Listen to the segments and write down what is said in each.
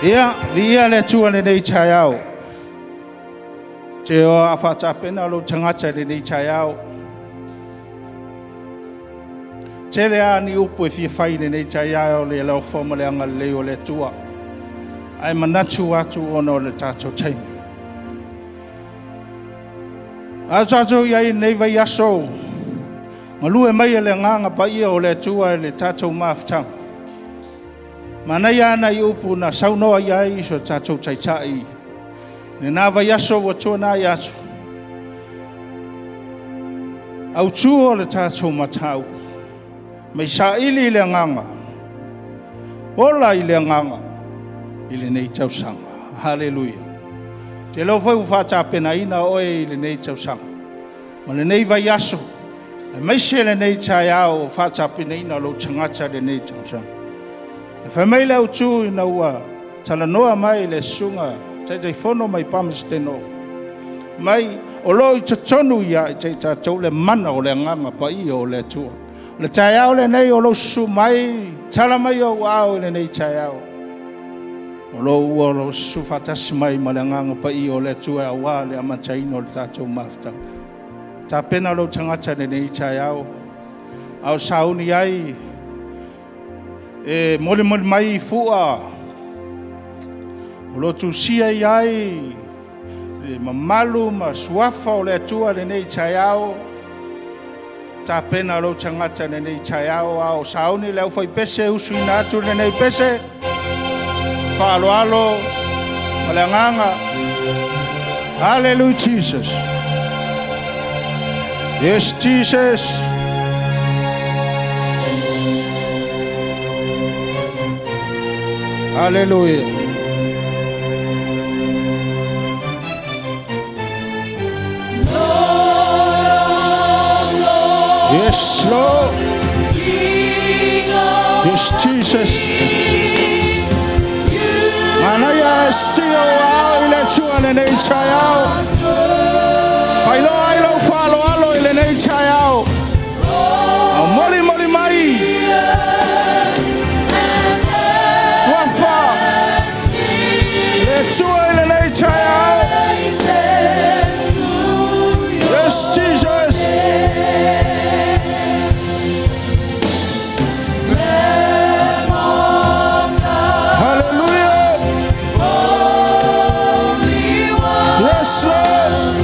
Ia, viia le Atua i lenei taeao. Te oa a faatapena lou tagata i lenei taeao. Tele lava ni upu e fia fai i lenei taeao i le alofa ma le agalelei o le Atua. Ae manatu atu ona o le tatou taimi. A o tatou i ai i lenei vaiaso, galue mai e le Agaga Paia o le Atua i le tatou mafutaga. Manaia lava nai upu na saunoa i ai so tatou Taitai i lena vaiaso ua tuanai atu. Autu o le tatou mataupu, mai saili i le agaga, ola i le agaga i lenei tausaga. Haleluia. Ou te iloa foi ua faatapenaina oe i lenei tausaga ma lenei vaiaso, aemaise lenei taeao o faatapenaina lou tagata i lenei tausaga. E fai mai le autu ina ua talanoa mai le susuga Taitaifono mai Palmerston North, mai o lo o i totonu ia i tatou le mana o le Agaga Paia o le Atua. O le taeao lenei o lou susu mai, tala mai ou ao i lenei taeao. O lo ua lo susu faatasi mai ma le Agaga Paia o le Atua aua le amataina o le tatou mafutaga. Tapena lou tagata i lenei taeao, a o sauni ai e molimoli mai fua o lo o tusia i ai le mamalu ma suafa o le Atua i lenei taeao. Tapena lou tagata i lenei taeao, a o sauni le aufaipese usuina atu lenei pese, faaaloalo ma le agaga. Hallelujah, Jesus. Yes, Jesus. Hallelujah. Lord of lords, Yes, Lord. King of Yes, Jesus. kings, you Manaia e sio au i le Atua lenei taeao. Failoa ai lou faaaloalo i lenei taeao. Au moli moli mai. Suafa. Le Atua i lenei taeao. Yes, Jesus. Lamb of God, Hallelujah. Holy One, Yes, Lord.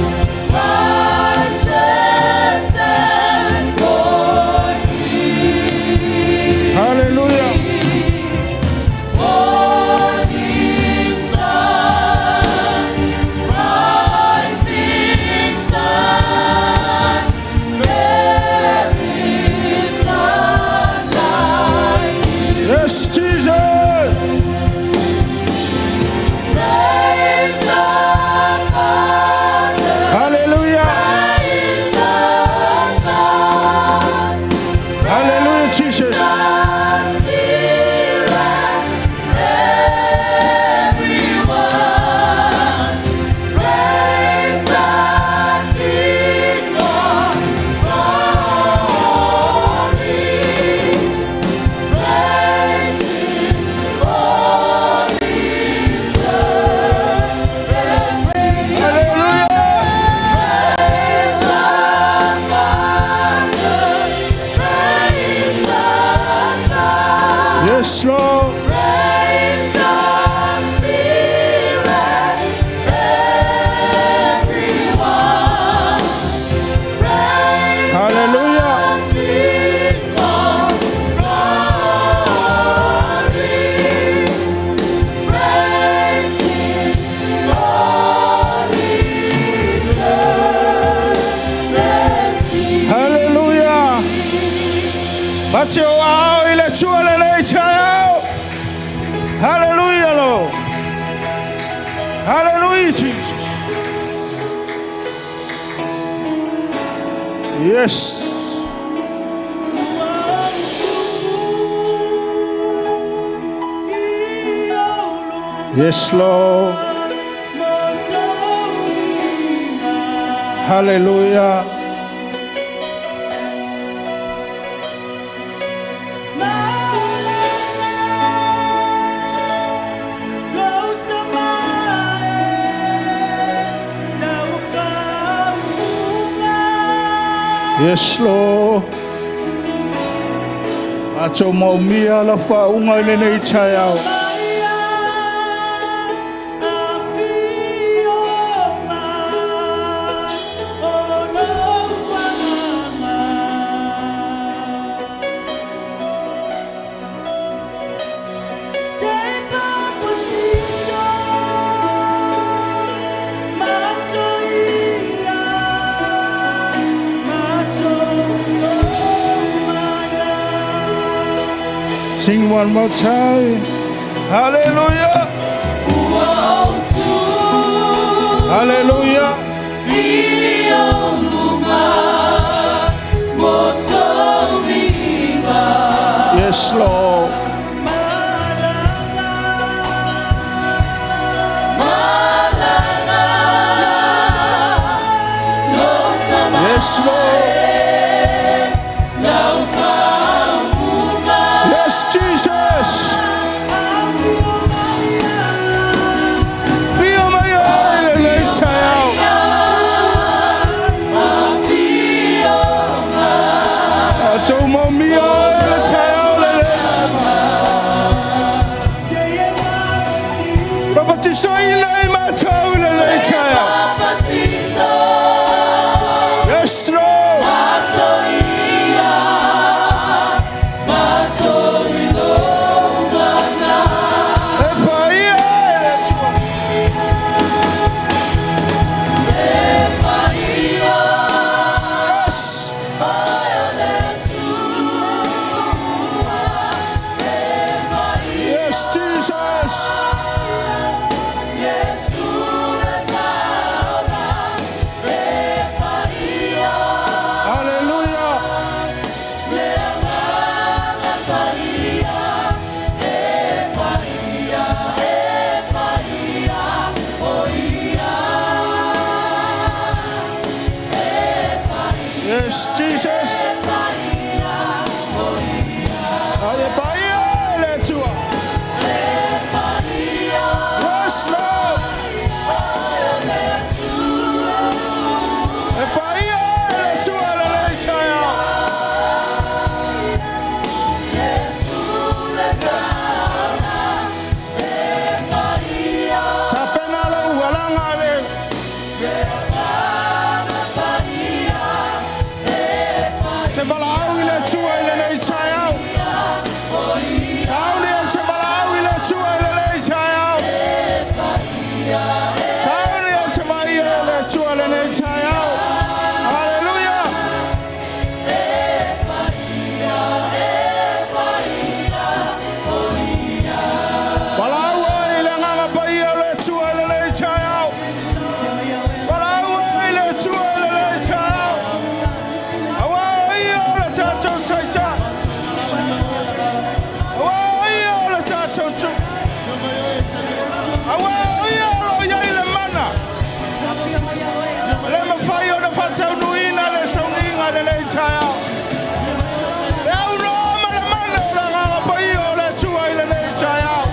righteous and forgive. Hallelujah. Morning star, rising sun, there is none like you. Yes, Jesus. Praise the Father, Hallelujah. praise the Son, Hallelujah, Jesus. the Spirit, everyone. Praise the King of glory. Praise Him, all eternity. Hallelujah. Praise the Father, praise the Son, Yes, Lord. praise the Spirit, everyone. Praise Hallelujah. the King of glory. Praise Him, all eternity. Hallelujah. Bate o ao i le Atua lenei taeao. Hallelujah, Lord. Hallelujah, Jesus. Yes. Yes, Lord. Hallelujah. Yes, Lord. Matou maomia la faauga i lenei taeao. Sing one more time. Hallelujah. Hallelujah. Yes, Lord. Yes, Lord. Yes, Jesus. Fia mai ai lenei taeao. Matou maomia ai le taeao lenei. Papatisoina i matou i lenei taeao. Yes, Lord. E paia e le Atua. Yes. Yes, Jesus. Hallelujah. Yes, Jesus. Ae paia e le Atua. Yes, Lord. E paia e le Atua lenei taeao. Tapena lau alaga le. Se valaau i le Atua i lenei taeao. Sauni e se valaau i le Atua i lenei taeao. Sauni e se vaia i le Atua i lenei taeao. Hallelujah. Valaau ai le agaga paia o le Atua i lenei taeao. Valaau ai le Atua i lenei taeao. Auā o ia o le tatou taitai. Auā o ia o le tatou tu. Auā o ia o lo o i ai le mana. Le mafai ona faataunuuina le sauniga i lenei taeao. Le aunoa ma le mana o le agaga paia o le Atua i lenei taeao.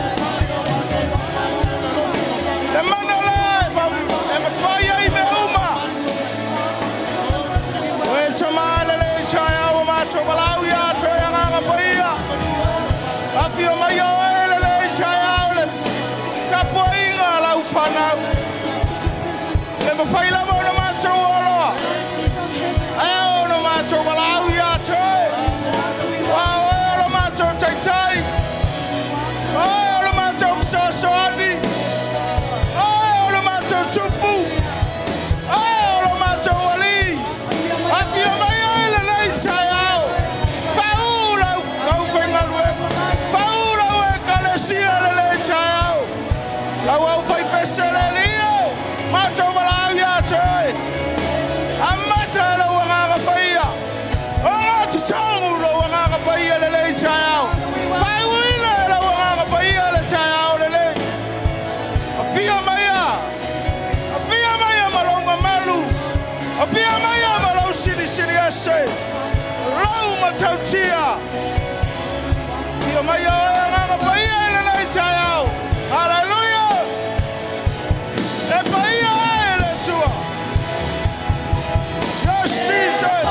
Le mana la e e mafai ai mea uma. O e tama lenei taeao o matou valaau ia te oe agaga paia. Afio mai oe lenei taeao le tapuaiga a lau fanau. Le mafai lava ona matou oloa. Ae ona matou valaau ia te oe. Ua oe o lo matou taitai. Oe o lo matou fesoasoani. Oe o lo matou tupu. Oe o lo matou alii. Afio mai ai lenei taeao. Paū lau aufaigaluega. Paū lau ekalesia lenei taeao. Lau aufaipese le Alii. Matou valaau ia te oe. Amata lau agaga paia. O totonu lau agaga paia lenei taeao. Faauina lau agaga paia le taeao lenei. Afia maia. Afia maia ma lou mamalu. Afia maia ma lou silisili ese. Lau matautia. Afia maia oe agaga paia i lenei taeao. Hallelujah. E paia e le Atua. Yes, Jesus.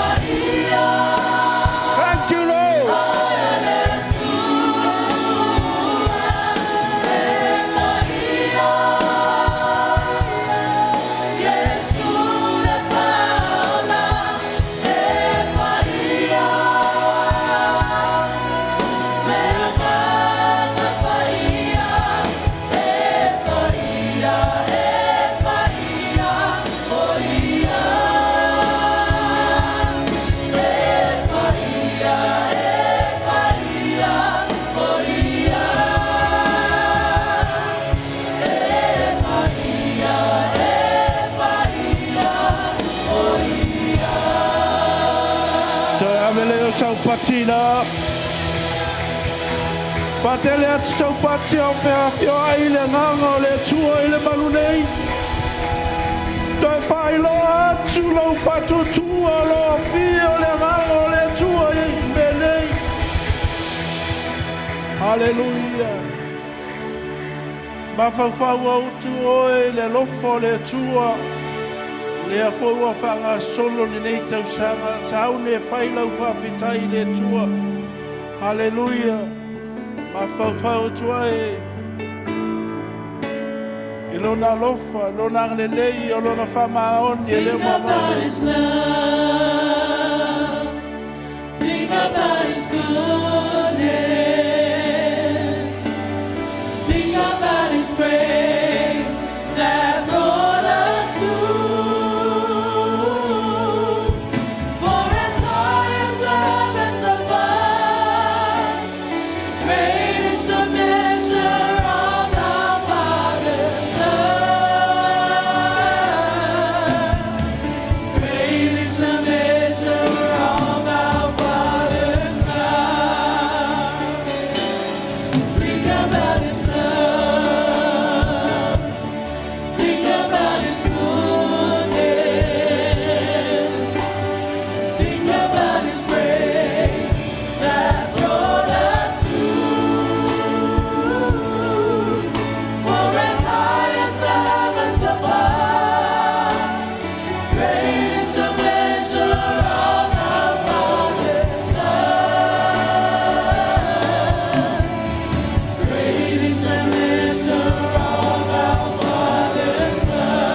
Pati la. Faatele atu sau pati ao feafioai i le agaga o le Atua i le malu nei. Toe faailoa atu lou faatuatua o lo afio le agaga o le Atua i mea nei. Haleluia. Mafaufau autu oe i le alofa o le Atua. Lea foi ua faagasolo lenei tausaga. Sauni e fai lau faafetai i le Atua. Haleluia. Mafaufau atu ai i lona alofa, lona agalelei, o lona faamaoni e le Think about mamao. His love. Think about His goodness. Think about His grace that brought us through. For as high as the heavens above, great is the measure of our Father's love. Great is the measure of our Father's love. Think about His love. Think about His goodness. Think about His grace that brought us through. For as high as the heavens above, great is the measure of our Father's love. Great is the measure of our Father's love.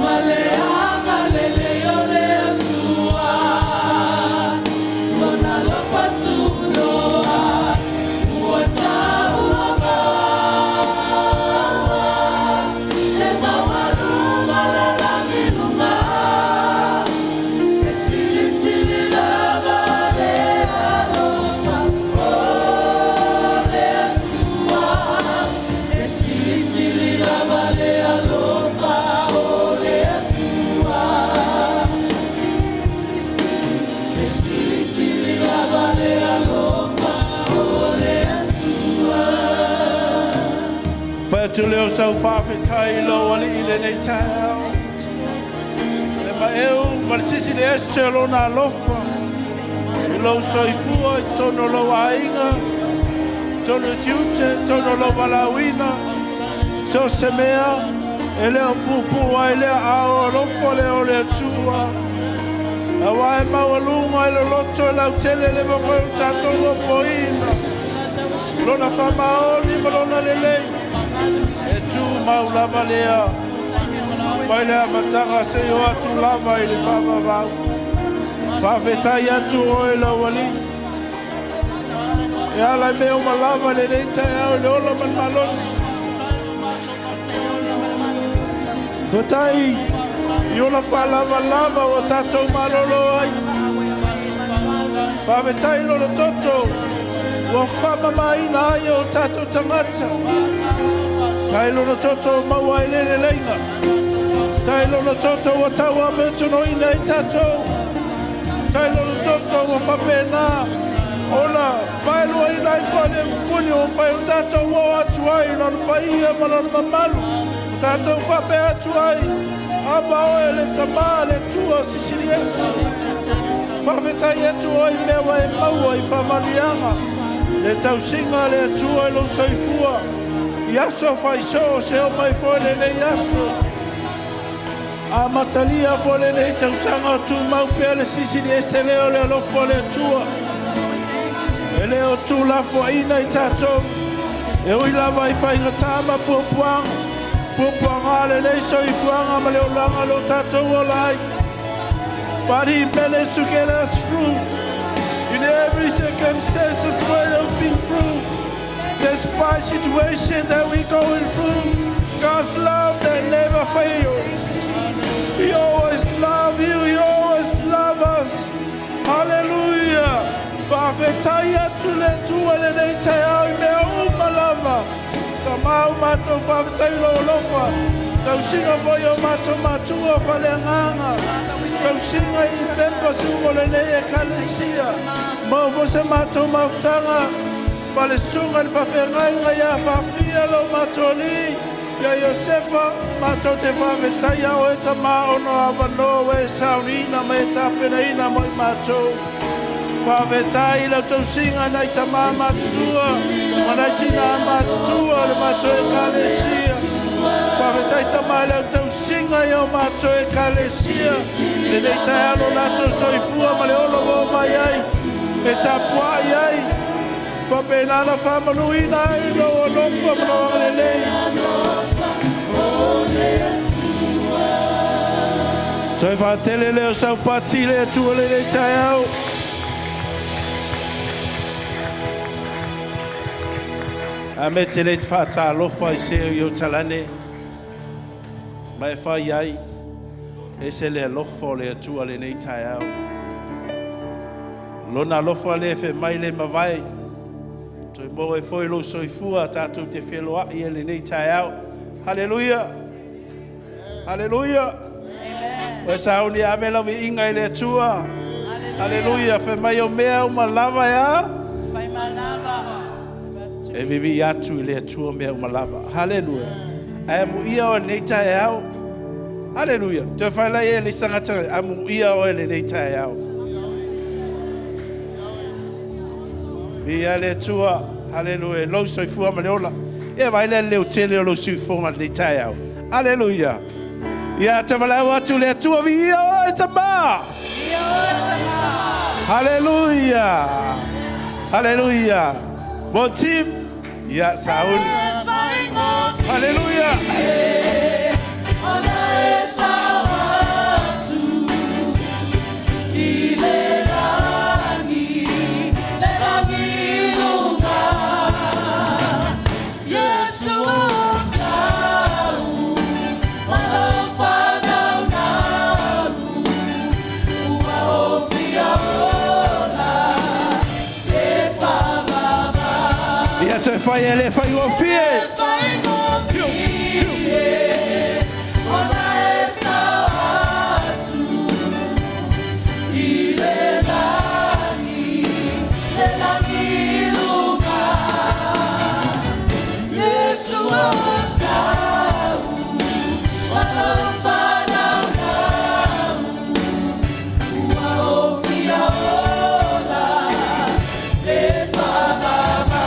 Maleaga lele o le Atua, lona alofa tunoa, ua taua maua, e maualuga le lagi luga, e silisili lava le alofa o le Atua, e silisili lava le alofa o le Atua. E silisili lava le alofa o le Atua. Fai atu leo sau faafetai i lou alii i lenei taeao. Le maeu ma le sisi le ese o lona alofa. I lou soifua i totonu o lou aiga, tonu tiute, tonu o lou valaauina. So se mea, e le o puupuu ai lea ao alofa lea o le Atua. Aua e maualuga i le loto e lautele le mafai o tatou opoina. Lona faamaoni ma lona lelei. E tu mau lava lea. Mai le amataga seia oo atu lava i le faavavau. Faafetai atu oe lau alii. E ala i mea uma lava lenei taeao i le ola ma le malosi. Faafetai i ona faalavalava ua tatou malolo ai. Faafetai lona toto ua faamamaina ai o tatou tagata. Tai lona toto o maua ai le leleiga. Tai lona toto ua tauamiotonoina ai tatou. Tai lona toto ua faapena ona paeluaina ai foi le puni o fai o tatou o atu ai lona paia ma lona mamalu. O tatou faapea atu ai. Aba oe le Tamā le Atua sisili ese. Faafetai atu oe i mea ua e maua i faamanuiaga. Le tausiga le Atua i lou soifua. I aso faisoo se o mai foi lenei aso. Amatalia foi lenei tausaga o tumau pea le sisili ese lea o le alofa o le Atua. E le o tulafoaina i tatou. E ui lava i faigata ma puapuaga. Puapuaga lenei soifuaga ma le olaga lo tatou ola ai. But He managed to get us through in every circumstances where we've been through. Despite situation that we're going through, God's love that never fails. He always love you. He always love us. Hallelujah. Faafetai atu le Atua lenei taeao i mea uma lava. Tamau matou faafetai lou alofa. Tausiga foi o matou matua faaleagaga. Tausiga i members uma o lenei Ekalesia. Maua foi se matou mafutaga ma le susuga i le faafeagaiga ia Faafia lo matou alii ia Iosefa, matou te faafetaia oe Tama ona o avanoa ua e sauniina ma e tapenaina mo i matou. Faafetai i lau tausiga nai tamā matutua ma nai tinā matutua o le matou Ekalesia. Faafetai Tama i lau tausiga i o matou Ekalesia. Lenei taeao lo latou soifua ma le ola ua oo mai ai, e tapuai ai, faapena ona faamanuina ai lou alofa ma lou agalelei. Toe faatele lea o saupati i le Atua lenei taeao. A me te le te faatalofa i se i o talane, ma e fai ai, e se le alofa o le Atua lenei taeao. Lona alofa le fe mai le mavae, toe maua ai foi lou soifua tatou te feloai e lenei taeao. Haleluia! Haleluia! Ua sauni ave lau viiga i le Atua. Haleluia! Fe mai o mea uma lava e a? Fai manava. E vivi atu i le Atua mea uma lava. Haleluia! Ae amuia o lenei taeao. Haleluia! Toe fai lai e le sangata, amuia o lenei taeao. Viia le Atua. Haleluia! Lou soifua ma le ola. Ia vai le leo tele o lou siufoga lenei taeao. Haleluia! Ia te walau atu le Atua viia o e tama. Ia o tama. Haleluia! Haleluia! Mo team. Ia sauni. Haleluia! Ona e sao atu i le lagi, le lagi luga. Iesu o sau, ma lau whanaunau, ua o fia ola, e whamama. Ia toe fai e le fai o fie. Ona e sao atu i le lagi, le lagi luga. Iesu o sau, ma lau whanaunau, ua o fia ola, e whamama.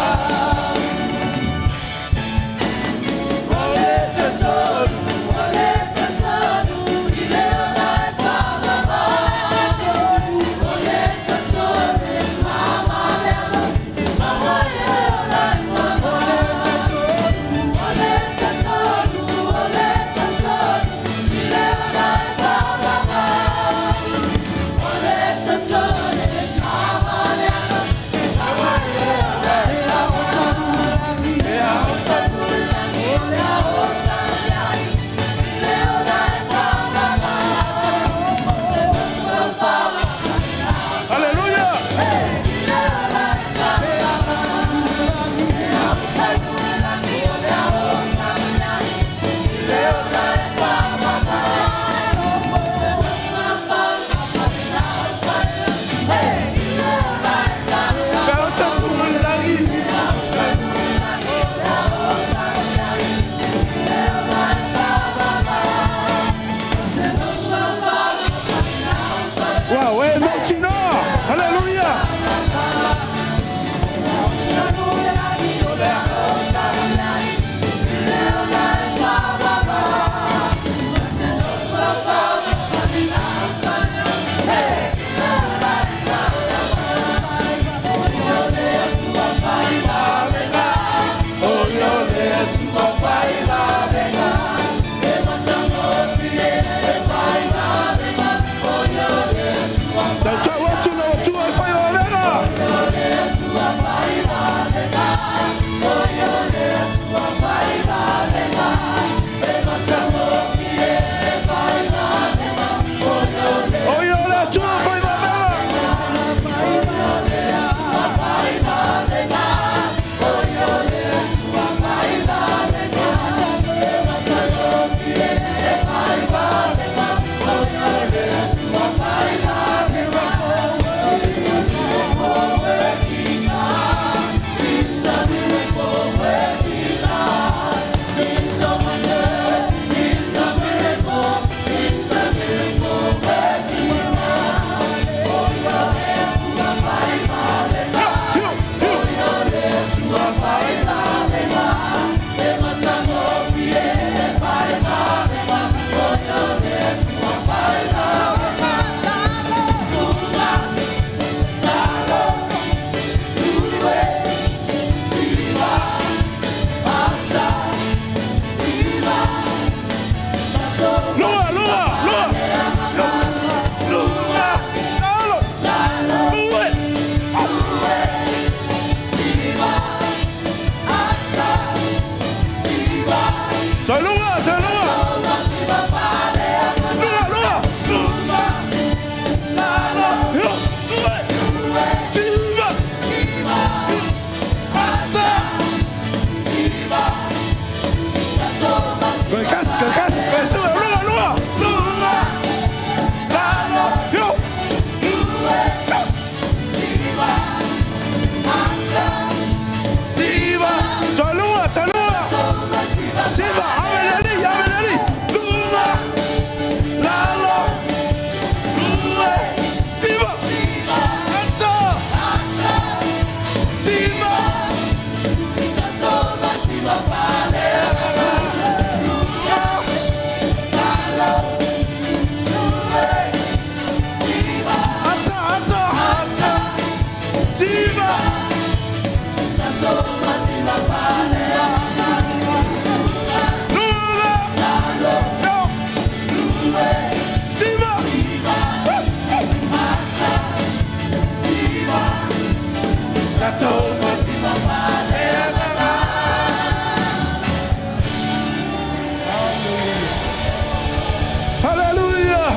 Hallelujah!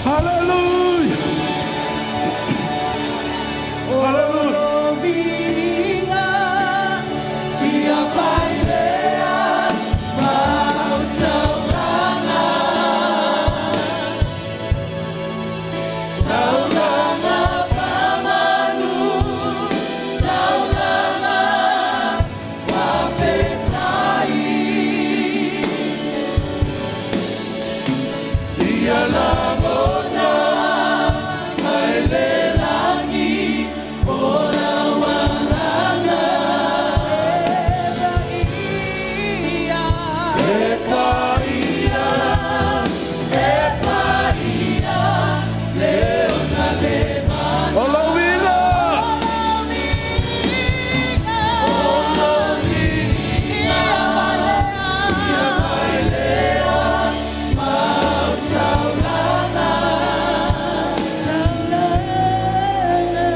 Hallelujah! Hallelujah! Viiga ia failea mautaulaga taulaga famanu taulaga fafetai ia lagona mai le lagi o lau alaga e paia e paia le ona le O lau viiga! O lou viiga ia failea mautaulaga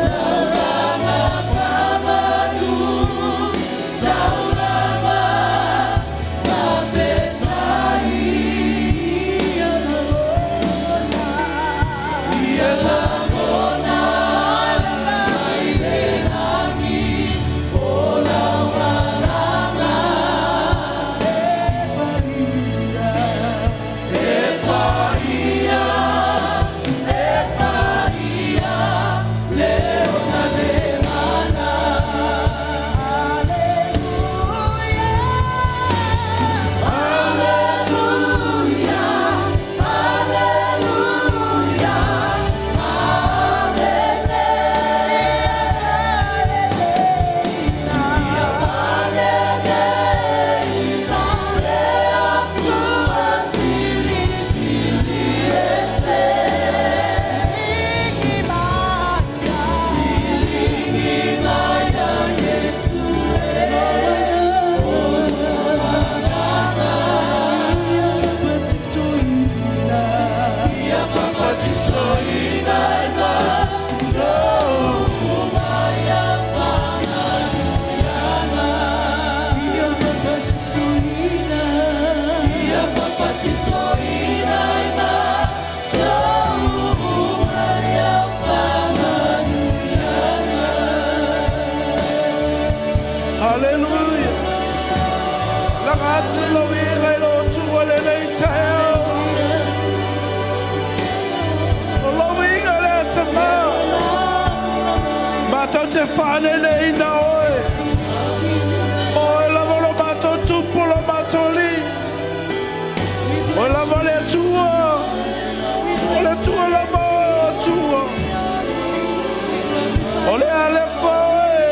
taulaga famanu taulaga fafetai ia lagona mai le lagi o lau alaga e paia e paia le ona le mana. Hallelujah, Hallelujah, Hallelujah. Le Atua silisili ese Iliga ia Iesu e o agaga Ia papatisoina e matou uma ia famanuiaga Ia papatisoina e matou uma ia famanuiaga. Hallelujah! Laga atu lau viiga i lo Atua i lenei taeao. O lau viiga lea Tamā. Matou te faaleleiina oe. O oe lava lo matou tupu lo matou alii. Oe lava le Atua. O le Atua lava oe o Atua. O le Alefa oe.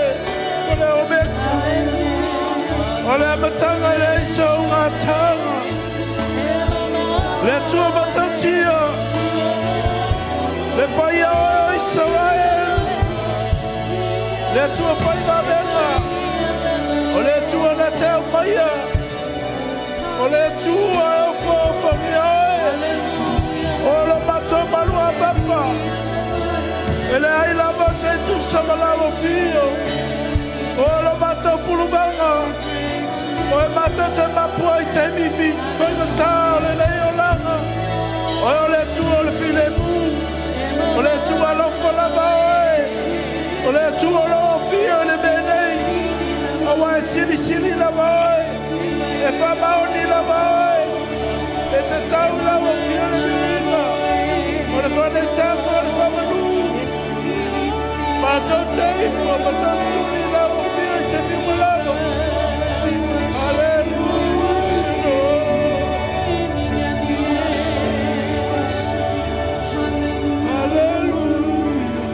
O le Omeka. O le amataga e leai sou gataaga. Le Atua matautia. Le paia oe o Israel. Le Atua faivavega. O le Atua na te aumaia. O le Atua e ofoofogia oe. O lo matou maluapapa. E leai lava se tusa ma lau afio. O lo matou pulumaga. O e matou te mapua i taimi fi faigata o lenei olaga. Oe o le Atua o le filemu. O le Atua alofa lava oe. O le Atua o lou afio i le mea nei. Aua e silisili lava oe. E faamaoni lava oe. E tatau lau afio le viiga. O le faaleitaga o le faamanu. Matou te ifo, matou te tuli lau afio i te fiumalalo. Hallelujah. Hallelujah.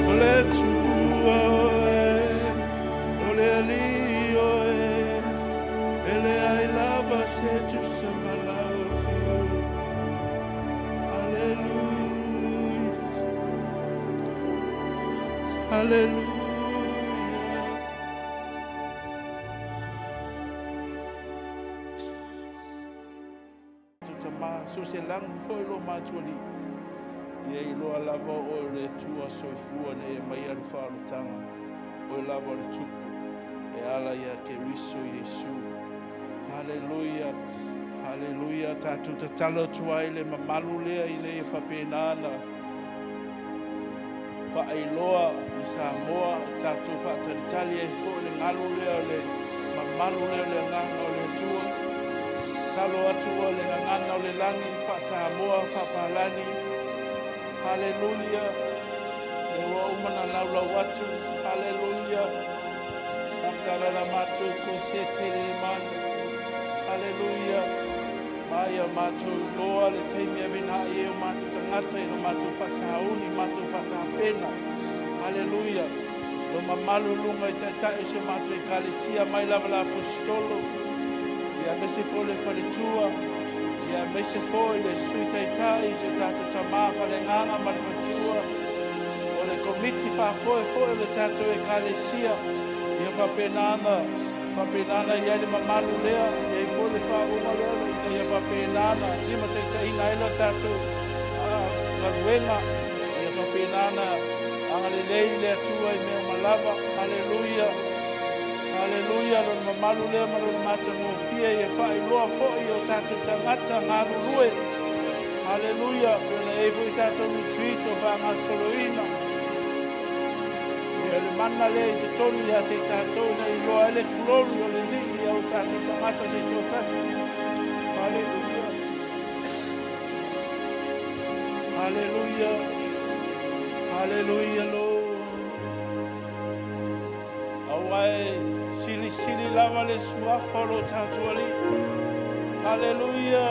O le Atua oe, o le Alii oe, e leai lava se tusa ma lau afio. Hallelujah. Haleluia. Tama, so se lagi foi lo matuali. Ia iloa lava o oe o le Atua soifua na e maia le faaolataga. Oe lava o le Tupu e ala ia Keriso Iesu. Haleluia. Haleluia. Tatou tatalo atu ai le mamalu lea ina ia faapena ona faailoa i Samoa, tatou faatalitali ai foi le galu lea o le mamalu lea o le agaga o le Atua. Tatalo atu o le gagana o le lagi faa-Samoa, faapalagi. Haleluia. Le ua uma na laulau atu. Haleluia. Sakalala matou ko se tele manu. Haleluia. Ma ia matou iloa le taimi e avenaai ai o matou tagata ina matou faasauni, matou faatapena. Haleluia. Lo mamalu i luga i taitai o si o matou ekalesia mai lava la apostolo. Ia aemaise foi le faletua. Ia aemaise foi le sui taitai, si o tatou tamā faleagaga ma le faletua. O le komiti faafoe foi o le tatou ekalesia. Ia faapena ona i ai le mamalu lea, i ai foi le faauuga lea, ina ia faapena ona limataitaiina ai le tatou galuega. Ia faapena ona agalelei le Atua i mea uma lava. Haleluia. Haleluia. Lona mamalu lea ma lona matagofie ia faailoa foi i o tatou tagata galulue. Haleluia. Pe ona i ai foi tatou retreat o faagasoloina. Ia le mana lea i totonu ia te i tatou ina iloa ai le glory o le Alii i o tatou tagata taitoatasi. Haleluia. Haleluia. Haleluia, Lord. Aua e silisili lava le suafa o lo tatou Alii. Haleluia.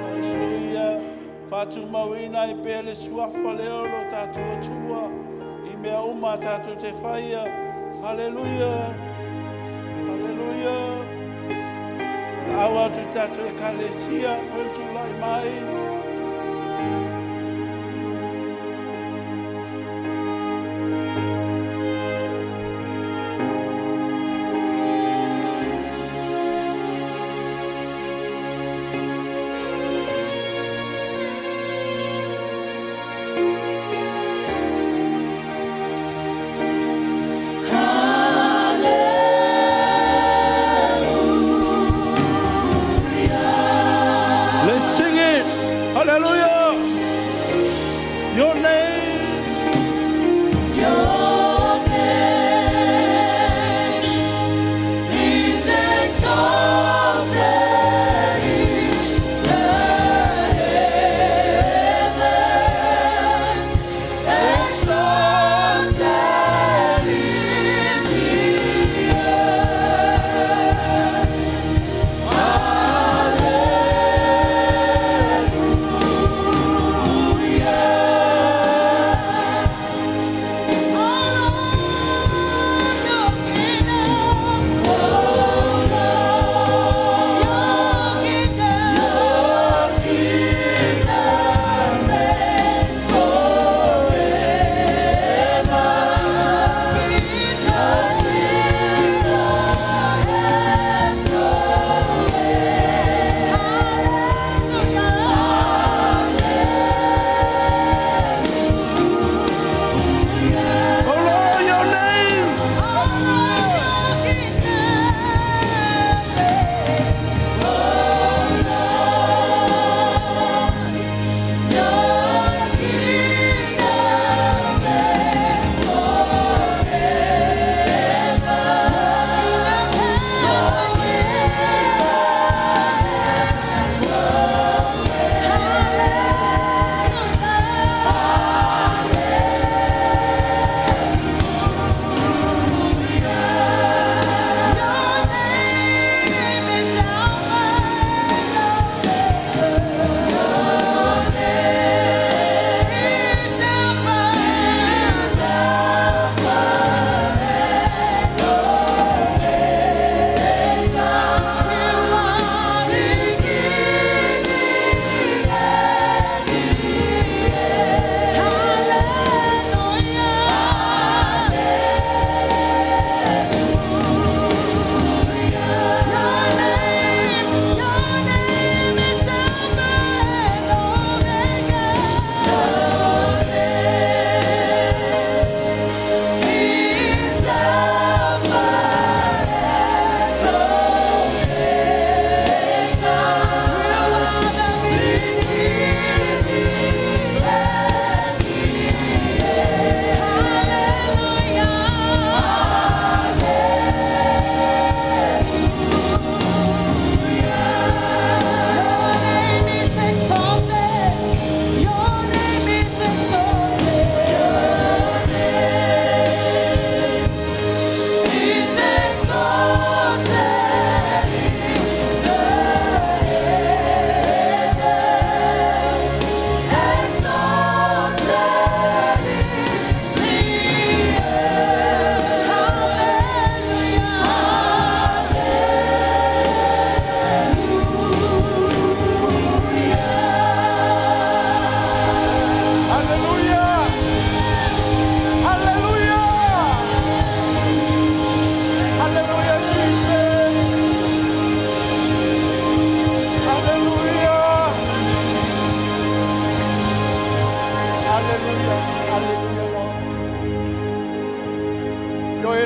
Haleluia. Faatumauina ai pea le suafa lea o lo tatou Atua i mea uma a tatou te faia. Haleluia. Haleluia. Lau atu i tatou ekalesia, foi tulai mai. Let's sing it. Hallelujah. Your name. Your name is exalted in the heavens, exalted in the earth. Hallelujah.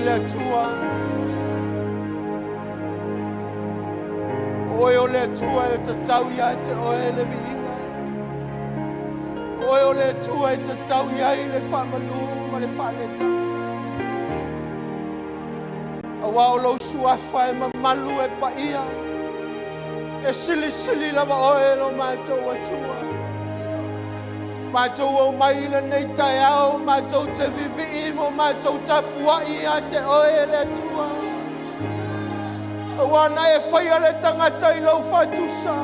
le Atua. O oe o le Atua e tatau ia te oe le viiga. O oe o le Atua e tatau i ai le faamanu ma le faaletaga. Aua o lou suafa e mamalu e paia, e silisili lava oe lo matou Atua. Matou omai i lenei taeao, matou te vivii ma matou tapuai ia te oe le Atua. Aua na e faia le tagata i lou faatusa,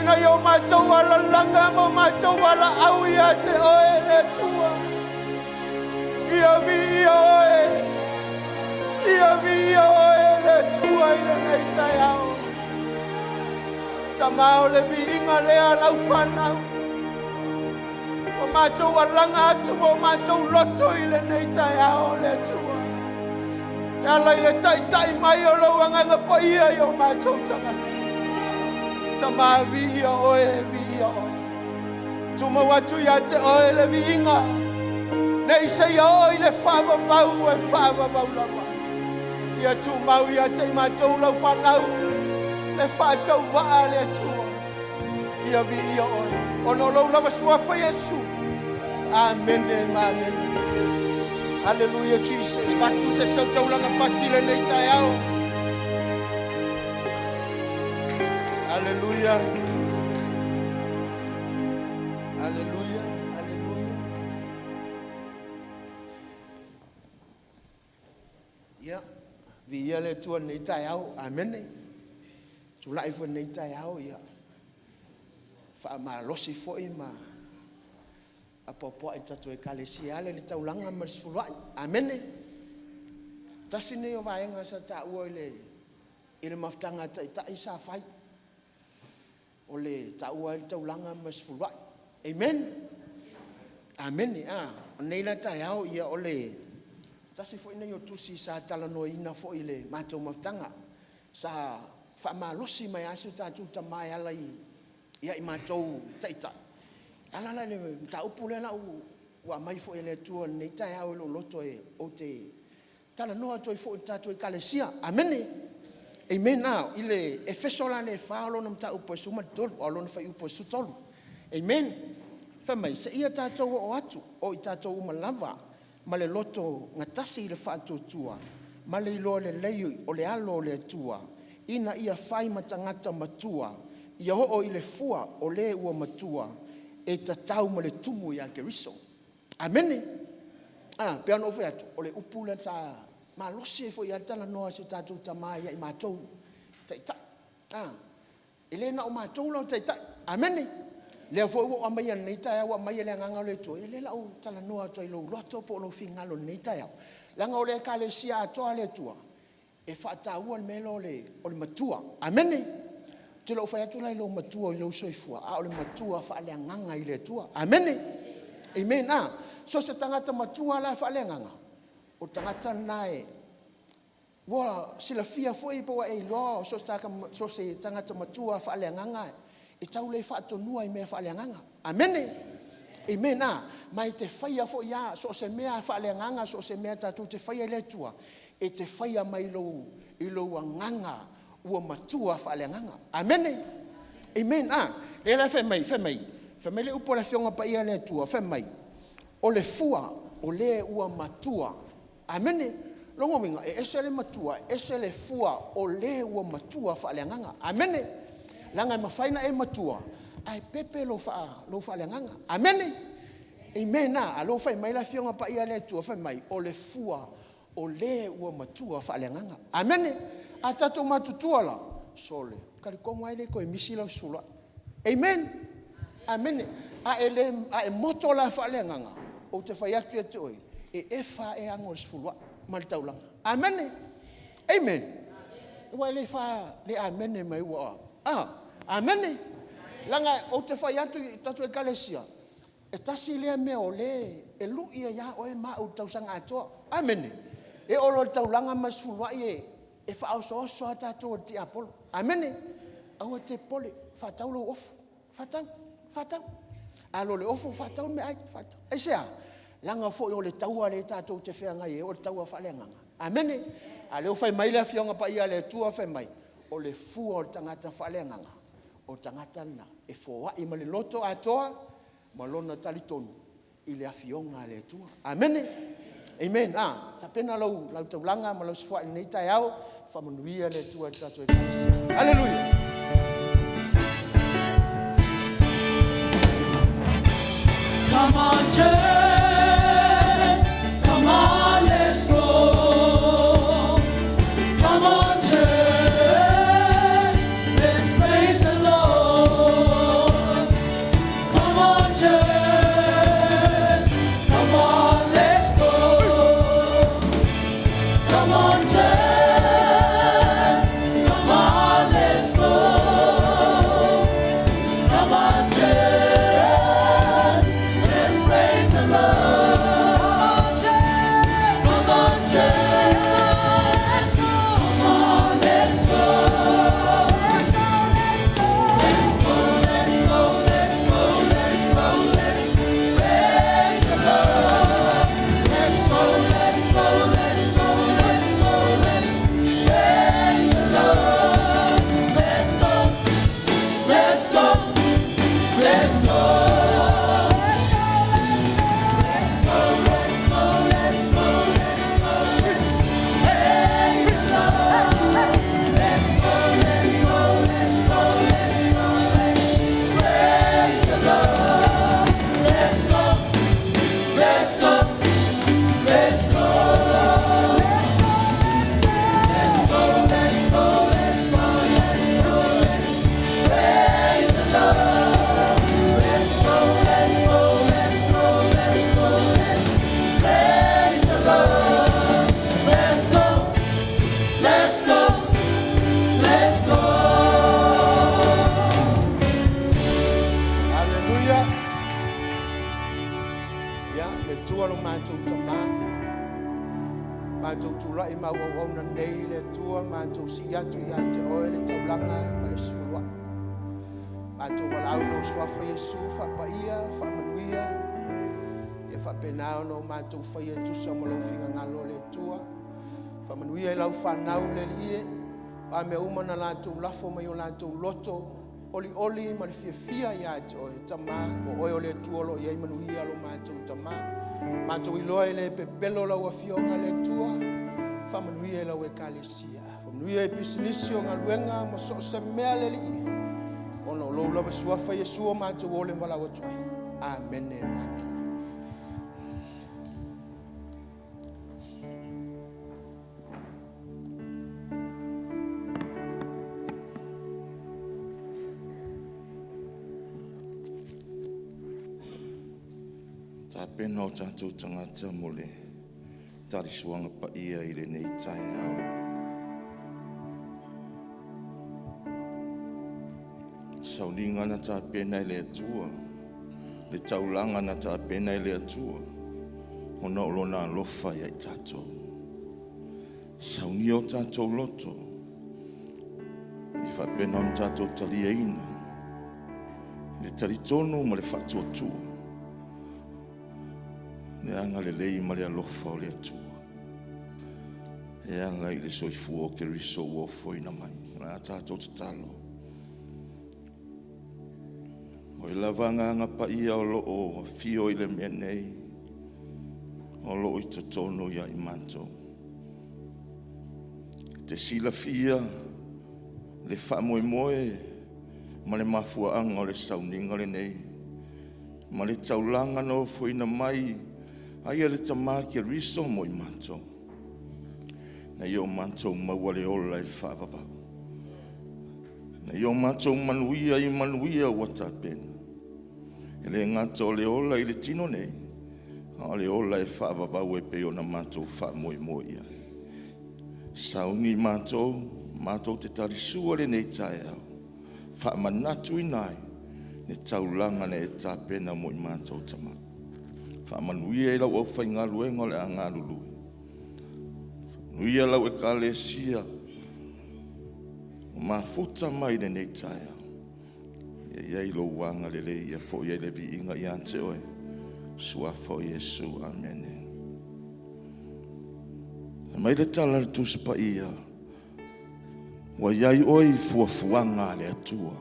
ina ia o matou alalaga ma o matou valaau ia te oe le Atua. Ia viia oe, ia viia oe le Atua i lenei taeao. Tama o le viiga lea lau whanau. O matou alaga atu ma o matou loto i lenei taeao le Atua. E ala i le taitai mai o lou agaga paia i o matou tagata. Tama viia oe, viia oe. Tumau atu ia te oe le viiga. Nei se ia o i le whaavavau e whaavavau lava. Ia tumau ia te i matou lau whanau. Le whaatau waa le Atua. Ia viia oe. Ona o lou lava suafa Iesu. Amene ma amene. Hallelujah Jesus. Vastu se sau taulaga pati lenei taeao. Hallelujah. Hallelujah. Hallelujah. Ia, viia le Atua lenei taeao. Amene. Tulai foi lenei taeao, ia faamalosi foi ma apoapoai tatou ekalesia e ala i le taulaga ma le sefuluai. Amene. Tasi nei o vaega sa taua i le mafutaga a taitai sa fai, o le taua ai le taulaga ma le sefuluai. Amen. Amene. O nei la taeao, ia o le tasi foi nei o tusi sa talanoaina foi i le matou mafutaga, sa faamalosi mai lava si o tatou tama e ala ia i matou taitai, e ala la i le mataupu lea la ua aumai foi e le Atua i lenei taeao i lou loto e ou te talanoa atu ai foi i le tatou ekalesia. Amene. Amen. I le Efeso la le 4 o lona mataupu e 13, a o lona fuaiupu e 13. Amen. Fai mai, seia tatou oo atu o i tatou uma lava ma le loto gatasi i le faatuatua ma le iloa lelei o le alo o le Atua, ina ia fai ma tagata matua, ia oo i le fua o le ua matua e tatau ma le tumu ia Keriso. Amene. Pei ona ou fai atu, o le upu lea sa malosi ai foi lava le talanoa a si o tatou tama ia i matou taitai. E le na o matou la o taitai. Amene. Lea foi ua ou aumaia i lenei taeao, ua aumai e le agaga o le Atua, ia lea la ou talanoa atu ai i lou loto po o lou finagalo i lenei taeao. Leaga o le ekalesia atoa a le Atua, e faataua le mea lea o le matua. Amene. Ou te le o fai atu la i lou matua i lou soifua, a o le matua faaleagaga i le Atua. Amene. Amen. So se tagata matua la faaleagaga, o le tagata lena e ua silafia foi po ua e iloa, so o se tagata matua faaleagaga e tau le faatonua i mea faaleagaga. Amene. Amen. Ma e te faia foi lava so o se mea faaleagaga, so o se mea tatou te faia i le Atua, e te faia mai i lou agaga ua matua faaleagaga. Amene. Amen. Lea la fai mai, fai mai, fai mai le upu a le Afioga Paia a le Atua, fai mai, o le fua o le ua matua. Amene. Logo uiga, e ese le matua, ese le fua o le ua matua faaleagaga. Amene. Leaga e mafai na e matua, ae pepe lou faaleagaga. Amene. Amen. A lou fai mai le Afioga Paia a le Atua, fai mai, o le fua o le ua matua faaleagaga. Amene. A tatou matutua la, sole, talitonu ai le toe misi lau sefuluai. Amen. Amene. A e moto la faaleagaga, ou te fai atu ia te oe, e efa e ano o le sefuluai ma le taulaga. Amene. Amen. Ua le fa le amene mai ua. Amene. Leaga ou te fai atu i tatou ekalesia, e tasi lea mea o le e lui ai a oe ma au i le tausaga atoa. Amene. E oo loa i le taulaga ma le sefuluai e faaosooso lava tatou e le tiapolo. Amene. Aua e te popole, faatau lou ofu, faatau, faatau. A alu o le ofu, faatau le meaai, faatau. Aisea? Leaga foi o le taua lea tatou te feagai ai o le taua faaleagaga. Amene. A o lea ua fai mai le Afioga Paia a le Atua fai mai, o le fua o le tagata faaleagaga, o le tagata lena e foai ma le loto atoa ma lona talitonu i le Afioga a le Atua. Amene. Amen. Tapena lau taulaga ma lau soifua i lenei taeao. Faamanuia le Atua i le tatou Ekalesia. Haleluia. Come on, church. Come on, let's go. Come on, church. Let's praise the Lord. Come on, church. Come on, let's go. Come on, church. Come on, let's go. Come on, church. Let's praise the Lord. Come on, church. Let's go. Come on, let's go. Let's go, let's go. Let's go, let's go, let's go, let's go. Let's praise the Lord. Let's go, let's go, let's go, let's go, let's praise the Lord. Let's go, let's go, let's go. Let's go, let's go, let's go, let's go, let's praise the Lord. Let's go, let's go, let's go, let's go, let's praise the Lord. Let's go, let's go, let's go. Let's go, let's go, let's go, let's go, let's praise the Lord. Let's go, let's go, let's go, let's go, let's praise the Lord. Let's go, let's go, let's go. Haleluia. Ia, le Atua lo matou Tamā. Matou tulai ma auauauna nei le Atua, matou sii atu ia te oe le taulaga ma le sefuluai. Matou valaau i lou suafa Iesu, faapaia, faamanuia. Ia faapena ona o matou faia e tusa ma lou finagalo le Atua. Faamanuia i lau fanau le Alii e. O a mea uma na latou lafo mai o latou loto, olioli ma le fiafia ia te oe, Tamā, o oe o le Atua o lo o i ai manuia lo matou Tamā. Matou iloa e le pepelo lau afioga le Atua, faamanuia i lau ekalesia. Faamanuia i pisinisi o galuega ma so o se mea le Alii. Ona o lou lava suafa Iesu o matou ole ma valaau atu ai. Amene, amene. Tapena o tatou tagata mo le talisuaga paia i lenei taeao. Sauniga na tapena e le Atua, le taulaga na tapena e le Atua, ona o lona alofa ia i tatou. Saunia o tatou loto, i faapena ona tatou taliaina, le talitonu ma le faatuatua, le agalelei ma le alofa o le Atua. E ala i le soifua o Keriso ua ofoina mai. O le a tatou tatalo. O i lava agaga paia o lo o afio i le mea nei, o lo o i totonu ia i matou. E te silafia le faamoemoe ma le mafuaaga o le sauniga lenei, ma le taulaga na ofoina mai ai e le Tama Keriso mo i matou, ina ia o matou maua le ola e faavavau, ina ia o matou manuia i manuia ua tapena. E le gata o le ola i le tino nei, a o le ola e faavavau e pei ona matou faamoemoe i ai. Sauni matou, matou te talisua lenei taeao, faamanatuina ai le taulaga na e tapena mo i matou tama. Faamanuia i lau aufaigaluega o le a galulue. Faamanuia lau ekalesia ua mafuta mai lenei taeao. Ia i ai lou agalelei, ia foi ai le viiga ia te oe. Suafa o Iesu. Amene. Mai le tala a le Tusi Paia, ua i ai oe i fuafuaga a le Atua.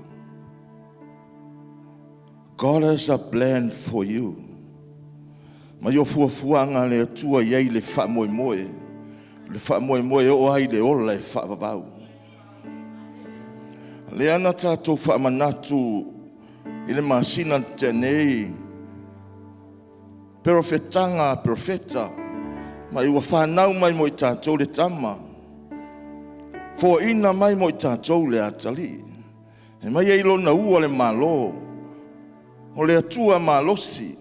God has a plan for you. Ma i o fuafuaga a le Atua i ai le faamoemoe, le faamoemoe e oo ai i le ola e faavavau. Lea na tatou faamanatu i le masina na tea nei, perofetaga a perofeta, ma i ua fanau mai mo i tatou le tama, foaina mai mo i tatou le atalii, e mai ai lona ua le Malo, o le Atua malosi,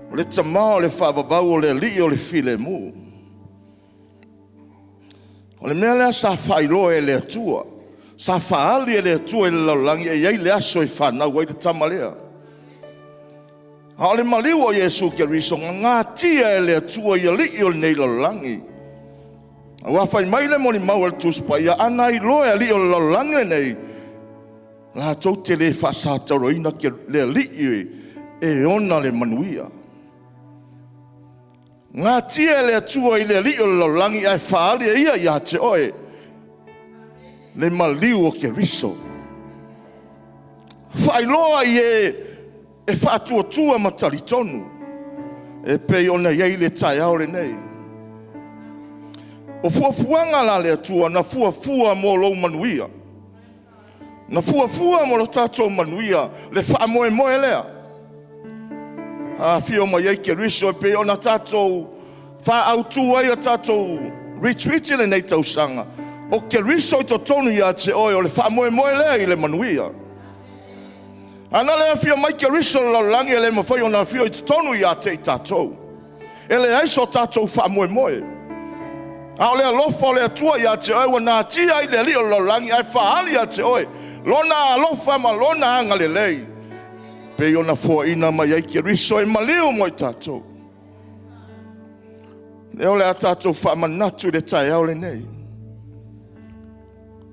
o le Tama o le faavavau, o le Alii o le filemu. O le mea lea sa faailoa e le Atua, sa faaali e le Atua i le lalolagi e i ai le aso e fanau ai le tama lea. A o le maliu o Iesu Keriso, na natia e le Atua i alii o lenei lalolagi. Aua fai mai le molimau a le Tusi Paia, ana iloa e alii o le lalolagi lenei, latou te le faasatauraina le alii e ona le manuia. Natia e le Atua i le alii o le lalolagi ae faaali e ia ia te oe le maliu o Keriso. Faailoa i e e faatuatua ma talitonu e pei ona i ai le taeao lenei. O fuafuaga la a le Atua na fuafua mo lou manuia, na fuafua mo lo tatou manuia, le faamoemoe lea. Afio mai ai Keriso e pei ona tatou faaautu ai a tatou retreat i lenei tausaga. O Keriso i totonu ia te oe, o le faamoemoe lea i le manuia. Ana le afio mai Keriso i le lalolagi, e le mafai ona afio i totonu ia te i tatou. E leai so tatou faamoemoe. A o le alofa o le Atua ia te oe ua natia ai le alii o le lalolagi ae faaali ia te oe lona alofa ma lona agalelei, pei ona foaina mai ai Keriso e maliu mo i tatou. Lea o le a tatou faamanatu i le taeao lenei,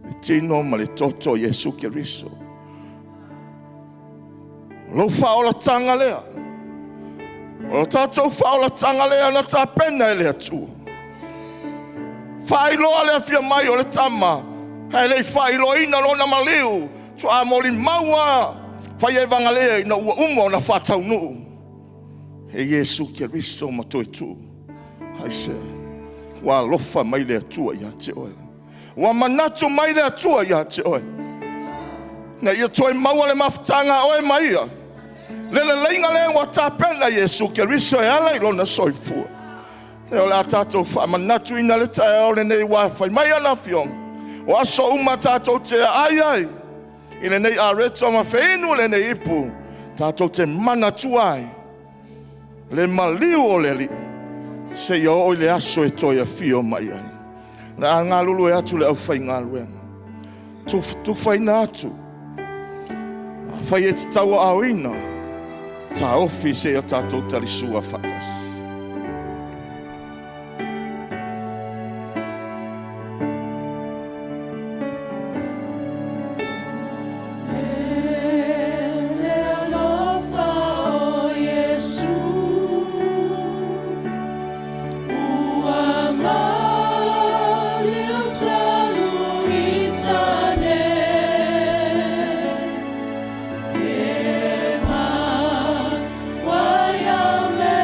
le tino ma le toto o Iesu Keriso. Lou faaolataga lea, o tatou faaolataga lea na tapena e le Atua. Faailoa le afio mai o le tama, ae le i faailoaina lona maliu, faatoa molimau fai evagalea ina ua uma ona faataunuu e Iesu Keriso ma toe tuu. Aisea? Ua alofa mai le Atua ia te oe. Ua manatu mai le Atua ia te oe, na ia toe maua le mafutaga a oe ma ia, le leleiga lea ua tapena Iesu Keriso e ala i lona soifua. O le a tatou faamanatuina le taeao lenei, ua fai mai ana afioga, o aso uma tatou te aai ai i lenei areto ma feinu lenei ipu, tatou te manatua ai le maliu o le Alii seia oo i le aso e toe afio mai ai. Na galulue atu le aufaigaluega, tufatufaina atu, afai e te tauaaoina, taofi seia tatou talisua faatasi. Le alofa o Iesu ua maliu talu i tane, e ma wai au le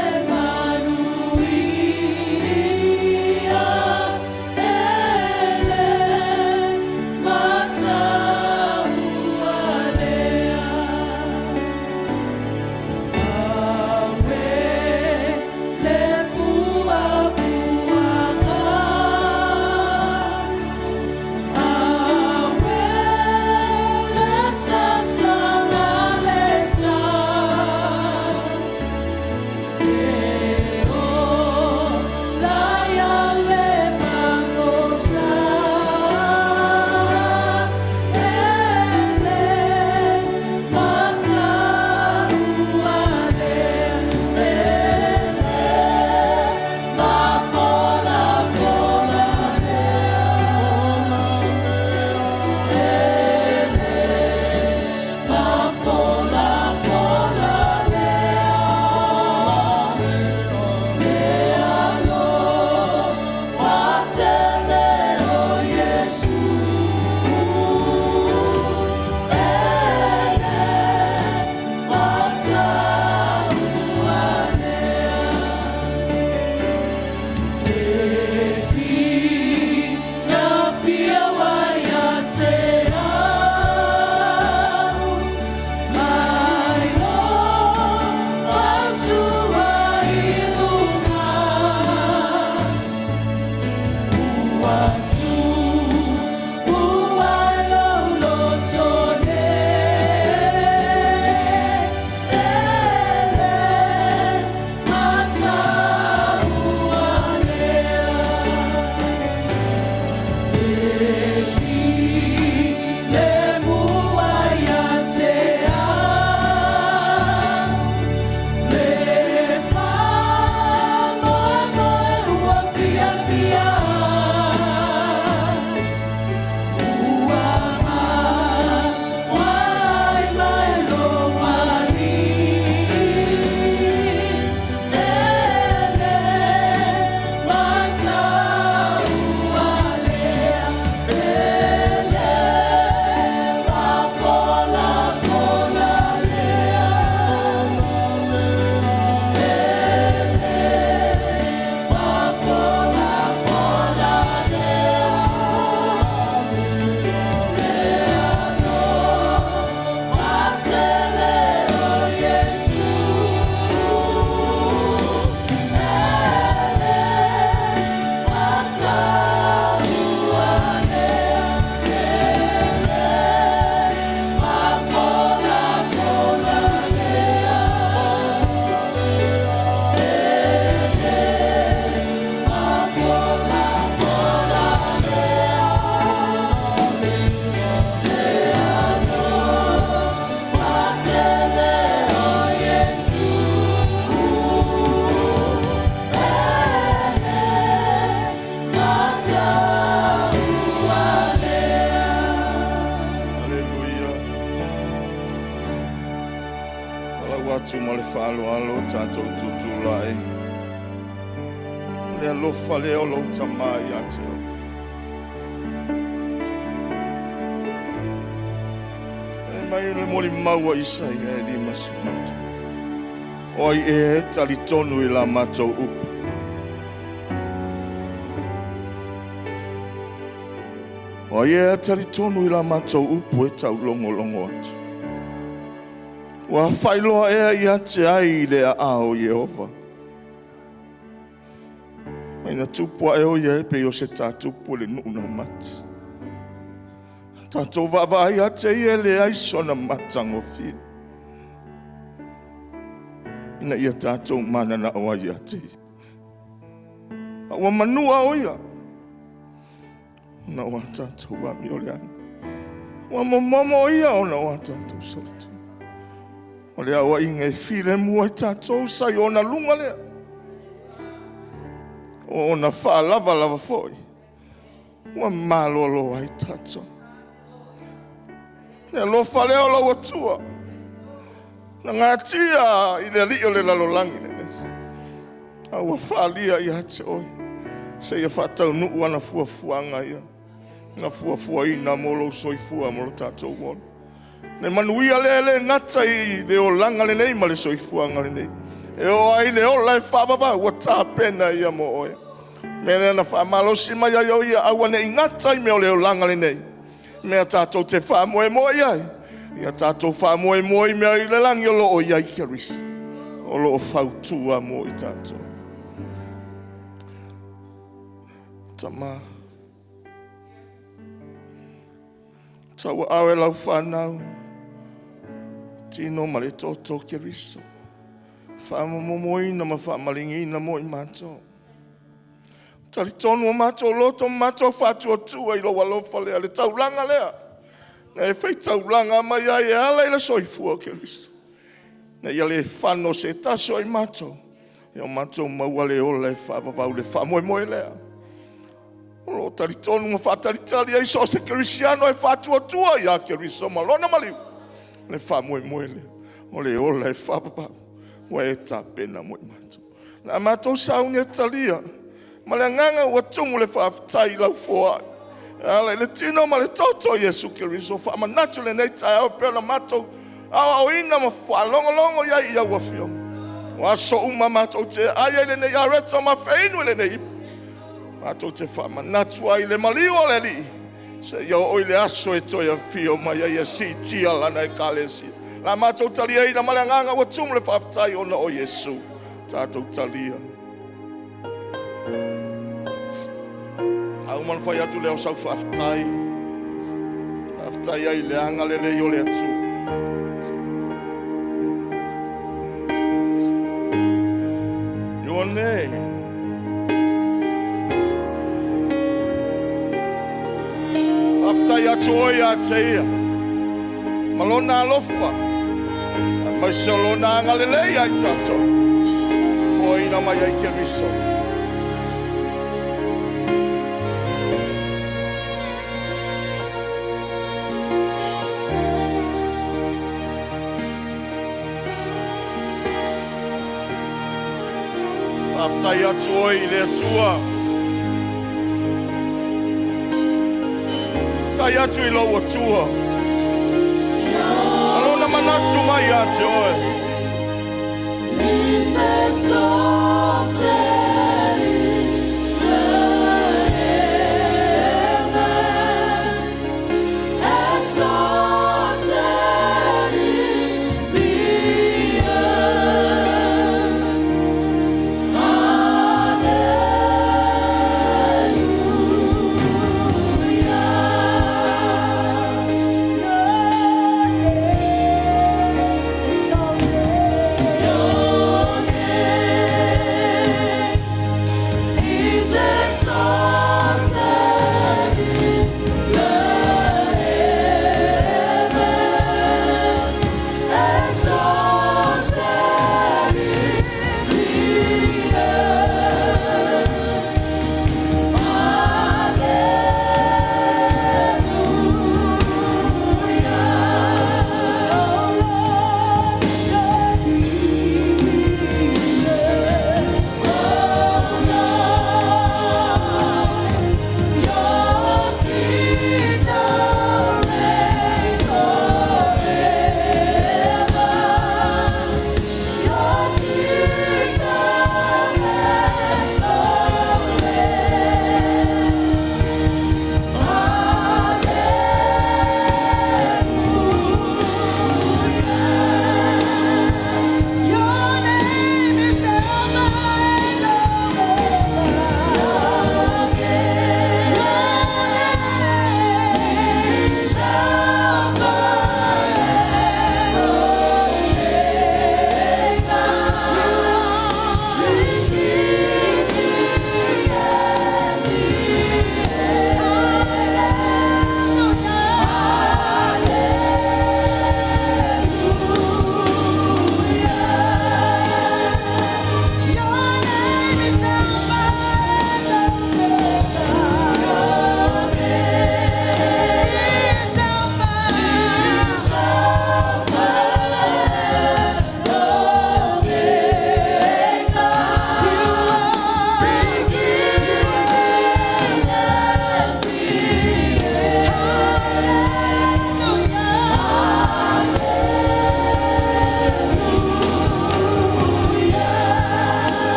Ma le faaaloalo tatou tutulai. Le alofa lea o lou Tama ia te oe. E mai le molimau a Isaia e 53. O ai ea e talitonu i la matou upu. O ai ea e talitonu i la matou upu e taulogologo atu. Ua faailoa ea ia te ai le aao o Ieova. Mai na tupu ae o ia e pei o se tātupu i le nuu na mate. Tatou vaavaai ia te ia e leai sona matagofie. Ina ia tatou mananao ai ia te ia. A ua manua o ia, ona o a tatou amioleaga. Ua momomo o ia ona o a tatou solitulafono. O le aoaiga e filemu ai tatou sa i ona luga lea. O ona faalavalava foi, ua malolo ai tatou. Le alofa lea o lau Atua, na gatia i le alii o le lalolagi lenei, a ua faaalia ia te oe, seia faataunuu ana fuafuaga ia, na fuafuaina mo lou soifua ma lo tatou ola. Le manuia lea e le gata i le olaga lenei ma le soifuaga lenei, e oo ai le ola e faavavau ua tapena ia mo oe. Mea lea na faamalosi mai ai o ia aua ne i gata i mea o le olaga lenei, mea tatou te faamoemoe i ai, ia tatou faamoemoe i mea i le lagi o lo o i ai Keriso, o lo o fautua mo i tatou. Tama, tauaao e lau fanau, tino ma le toto o Keriso, faamomomoina ma faamaligiina mo i matou. Talitonu o matou loto ma matou faatuatua i lou alofa lea, le taulaga lea, na e faitaulaga mai ai e ala i le soifua o Keriso. Na ia le fano se tasi o i matou, ia o matou maua le ola e faavavau le faamoemoe lea. O lo o talitonu ma faatalitali ai so o se kerisiano e faatuatua ia Keriso ma lona maliu, le faamoemoe lea, o le ola e faavavau, ua e tapena mo i matou. O le a matou sauni e talia, ma le agaga ua tumu le faafetai i lau foai, e ala i le tino ma le toto o Iesu Keriso, faamanatu lenei taeao pei ona matou aoaoina ma faalogologo i ai i au afioga. O aso uma matou te aai ai lenei areto ma feinu i lenei ipu, matou te faamanatu ai le maliu o le Alii, seia oo i le aso e toe afio mai ai e siitia lana Ekalesia. La matou taliaina ma le agaga ua tumu le faafetai ona o Iesu. Tatou talia. A uma ona fai atu lea o sau faafetai, faafetai ai i le agalelei o le Atua. Ioane, faafetai atu oe ia te ia, ma lona alofa, aemaise o lona agalelei ia i tatou, foaiina mai ai Keriso. Faafetai atu oe i le Atua. Faafetai atu i lou Atua. Ma lona manatu mai ia te oe. Is exalted in the heavens, exalted in the earth. Hallelujah. Your name is exalted. Your name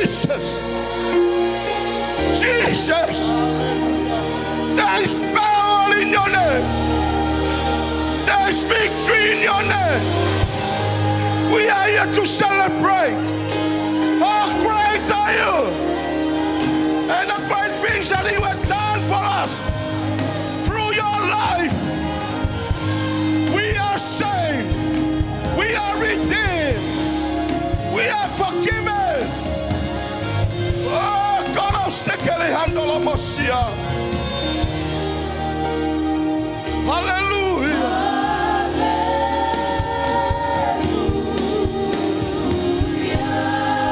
Jesus. Jesus. There is power in your name. There is victory in your name. We are here to celebrate. How great are you? And the great things that you have done for us through your life. We are saved. We are redeemed. We are forgiven. Oh, God of Sekele Handolo Mosia. Hallelujah.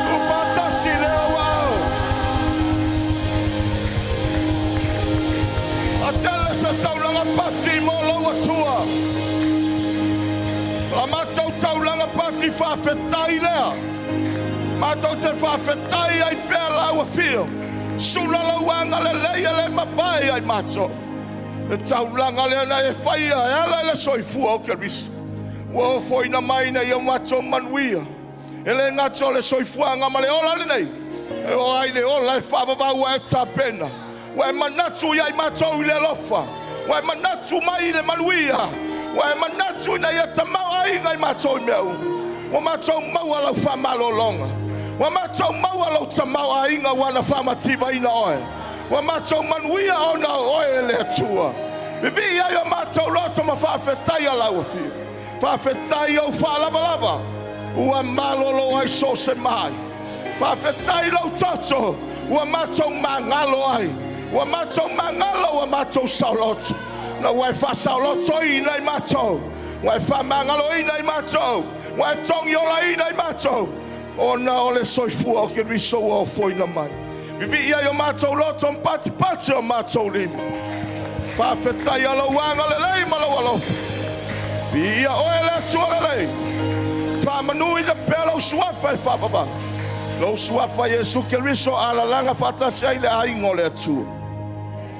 Tuufaatasi le Auao. Atele se taulaga pati mo lou Atua. La matou taulaga pati faafetai lea. Matou te faafetai ai pea lau afio. Sula lau agalelei e le mapae ai matou. Le taulaga lea na e faia e ala i le soifua o Keriso. Ua ofoina mai ina ia matou manuia. E le gata o le soifuaga ma le ola lenei. E oo ai le ola e faavavau ua e tapena. Ua e manatu ia i matou i le alofa. Ua e manatu mai i le manuia. Ua e manatu ina ia tamaoaiga i matou i mea uma. Ua matou maua lau faamalologa. Ua matou maua lou tamaoaiga ua na faamativaina oe. Ua matou manuia ona o oe e le Atua. Vivii ai o matou loto ma faafetaia lau afio. Faafetai ou faalavalava. Ua malolo ai so o se mai. Faafetai lou toto. Ua matou magalo ai. Ua matou magalo ua matou saoloto. Na ua e faasaolotoina i matou. Ua e faamagaloina i matou. Ua e togiolaina i matou. Ona o le soifua o Keriso ua ofoina mai. Vivii ai o matou loto ma patipati o matou lima. Faafetai lou agalelei ma lou alofa. Viia oe le Atua lelei. Faamanuina pea lou suafa e faavavau. Lou suafa Iesu Keriso alalaga faatasi ai le aiga o le Atua.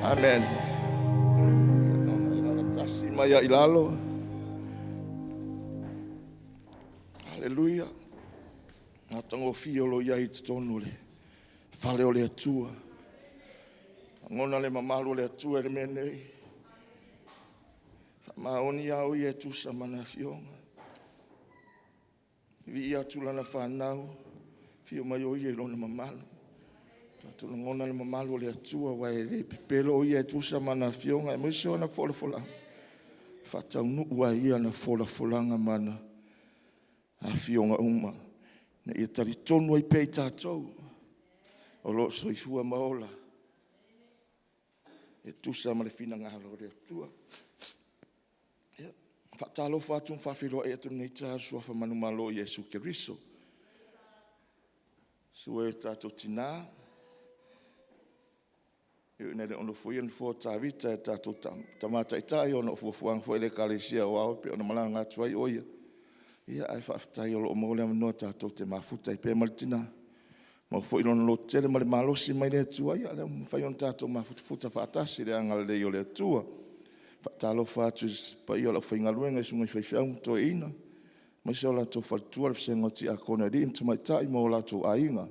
Amen. Tasi mai ai lalo. Haleluia. Matagofie o lo o i ai i totonu o le fale o le Atua. Lagona le mamalu o le Atua i le mea nei. Faamaoni lava o ia e tusa ma na afioga. Viia atu lana fanau, fia mai o ia i lona mamalu. Tatou lagona le mamalu o le Atua, ua e le pepelo o ia e tusa ma na afioga, aemaise o na folafolaga. Faataunuu ai ia na folafolaga ma na afioga uma. Na ia talitonu ai pea i tatou, o lo o soifua ma ola, e tusa ma le finagalo o le Atua. Ia, faatalofa atu ma faafeiloai atu i lenei taeao i le suafa manumalo o Iesu Keriso. Susu ai o tatou tina, e ui ina le o nofoia le nofoa o Tavita e tatou tama taitai ona o fuafuaga foi a le Ekalesia Aoao e pei ona malaga atu ai o ia. Ia, ae faafetai o lo o maua le avanoa tatou te mafuta ai pea ma le tina, maua foi lona lototele ma le malosi mai le Atua, ia o lea ua mafai ona tatou mafutafuta faatasi i le agalelei o le Atua. Faatalofa atu i le paia o le aufaigaluega i susuga i faifeau ma toeaiina, aemaise o latou faletua, le vasega o tiakono i alii ma tamaitai ma o latou aiga,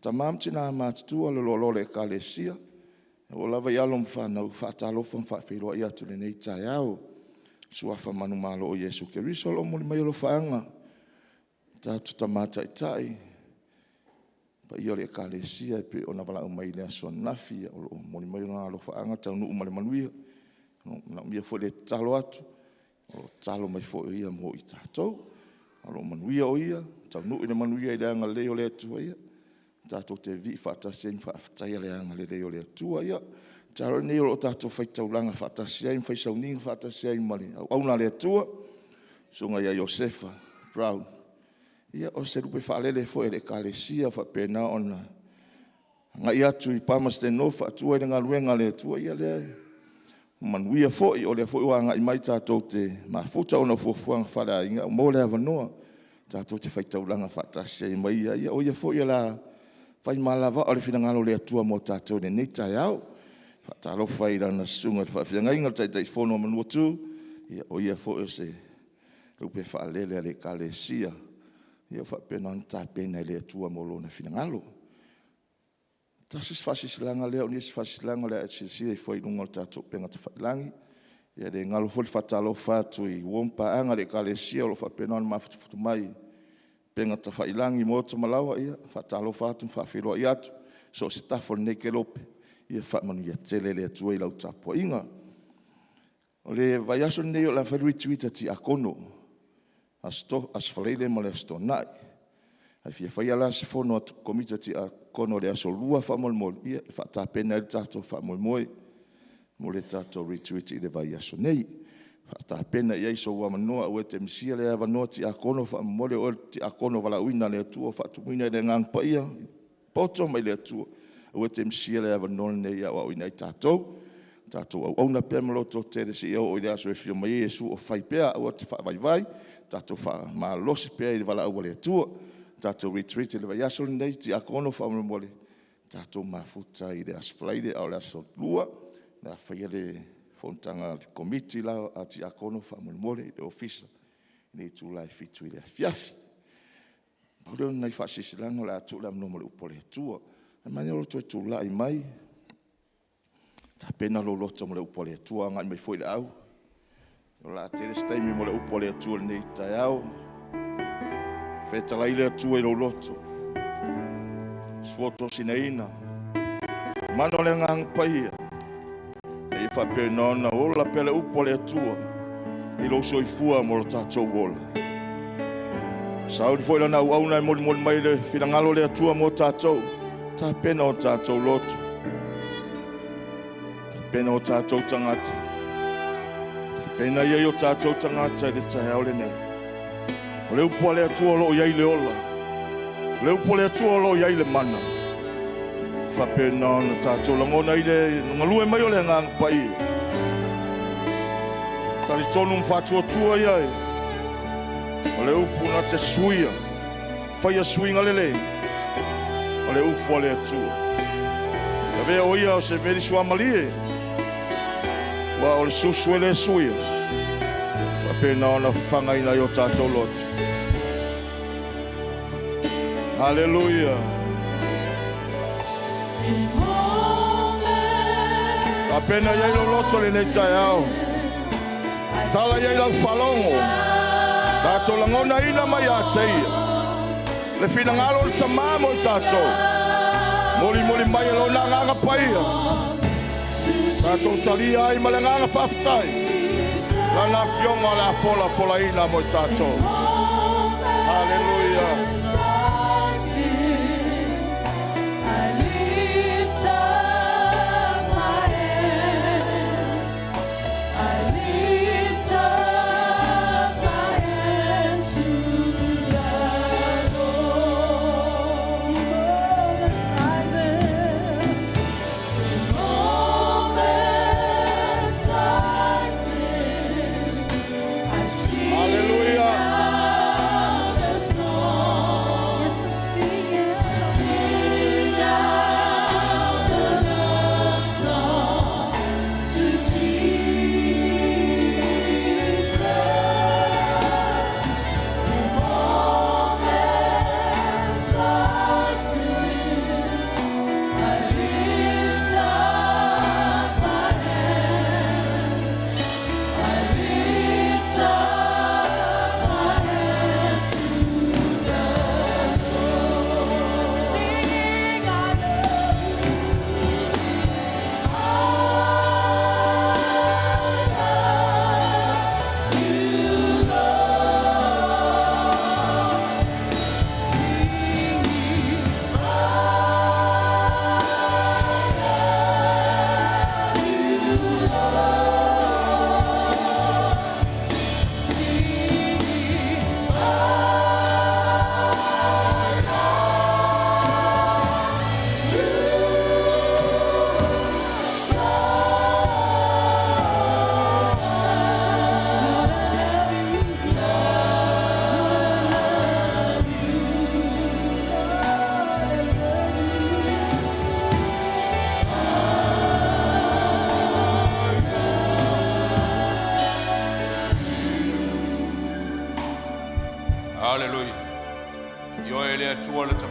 tama ma tina matutua, le loaloa o le Ekalesia, e oo lava i alo ma fanau, faatalofa ma faafeiloai atu i lenei taeao. Suafa manumalo o Iesu Keriso. O lo o momoli mai alofaaga i tatou tama taitai, paia o le Ekalesia e pei ona valaau mai i le aso ananafi. O lo o momoli mai lona alofaaga, taunuu ma le manuia. E manaomia foi le tatalo atu, o lo o tatalo mai foi o ia mo i tatou. O lo o manuia o ia, taunuu i le manuia i le agalelei o le Atua, ia tatou te vivii faatasi ai ma faafetaia le agalelei o le Atua. Ia, tatalo lenei o lo o tatou faitaulaga faatasi ai ma fai sauniga faatasi ai ma le auauna a le Atua, le susuga ia Iosefa Brown. Ia, o se lupe faalele foi a le Ekalesia o faapena ona agai atu i Palmerston North e faatu ai le galuega a le Atua. Ia lea e manuia foi, o lea foi ua agai mai tatou te mafuta ona o fuafuaga faaleaiga, ua maua le avanoa tatou te faitaulaga faatasi ai ma ia. Ia o ia foi o le a fai malavao le finagalo o le Atua mo tatou i lenei taeao. Faatalofa i lana susuga i le faafeagaiga, le Taitaifono o Manua 2, ia o ia foi o se lupe faalele a le Ekalesia, ia ua faapena ona tapena e le Atua mo lona finagalo. Tasi si faasilasilaga lea, o nisi faasilasilaga o le a e silasila ifo i luga o le tatou upega tafailagi. Ia e le galo foi le faatalofa atu i uo ma paaga i le Ekalesia o lo o faapena ona mafutafuta mai i upega tafailagi i maota ma laoa. Ia e faatalofa atu ma faafeiloai atu i so o se tafa o lenei kelope, ia faamanuia tele le Atua i lau tapuaiga. O le vaiaso lenei o le a fai le retreat a Tiakono, Aso Faraile ma le Aso Toonai. A fia faia la se fono a Komiti a Tiakono i le Aso Lua faamolemole, ia e faatapena ai le tatou faamoemoe mo le tatou retreat i le vaiaso nei. Faatapena i ai sou avanoa, aua e te misia lea avanoa Tiakono faamolemole, o oe o le Tiakono valaauina a le Atua, faatumuina i le Agaga Paia, poto mai le Atua, aua e te misia le avanoa lenei e aoaoina ai tatou. Tatou auauna pea ma lototele seia oo i le aso e afio mai ai Iesu o fai pea, aua e te faavaivai, tatou faamalolosi pea i le valaau a le Atua. Tatou retreat i le vaiaso lenei Tiakono faamolemole, tatou mafuta i le Aso Faraile a o le Aso Lua o le a faia le fonotaga a le Komiti la a Tiakono faamolemole i le Ofisa i le itula e 7:00 i le afiafi. Pau lea o nai faasilasilaga o le a tuu le avanoa mo le upu a le Atua. E manaia lou toe tulai mai, tapena lou loto mo le upu a le Atua, agai mai foi le au, o le a tele se taimi mo le upu a le Atua i lenei taeao. Fetalai le Atua i lou loto, suo tosinaina, mana o le Agaga Paia, ina ia faapena ona ola pea le upu a le Atua i lou soifua ma lo tatou ola. Sauni foi lana auauna e molimoli mai le finagalo o le Atua mo tatou, tapena o tatou loto, tapena o tatou tagata, tapena ia o tatou tagata i le taeao lenei. O le upu a le Atua o lo o i ai le ola, o le upu a le Atua o lo o i ai le mana, e faapena ona tatou lagona ai le galue mai o le Agaga Paia. Talitonu ma faatuatua ia e, o le upu na te suia, faia suiga lelei, o le upu a le Atua. Avea o ia o se veli suamalie, ua o le susu e le suia, faapena ona fafagaina ai o tatou loto. Haleluia. Tapena i ai lou loto i lenei taeao. Tala i ai lau faalogo. Tatou lagonaina mai ia te ia le finagalo o le Tamā mo i tatou. Molimoli mai e lona Agaga Paia. Tatou talia ai ma le agaga faafetai lana afioga o le a folafolaina mo i tatou. Haleluia. I lift up my hands. I lift up my hands to the Lord. Moments like this, in moments like this, I sing Hallelujah. out a song.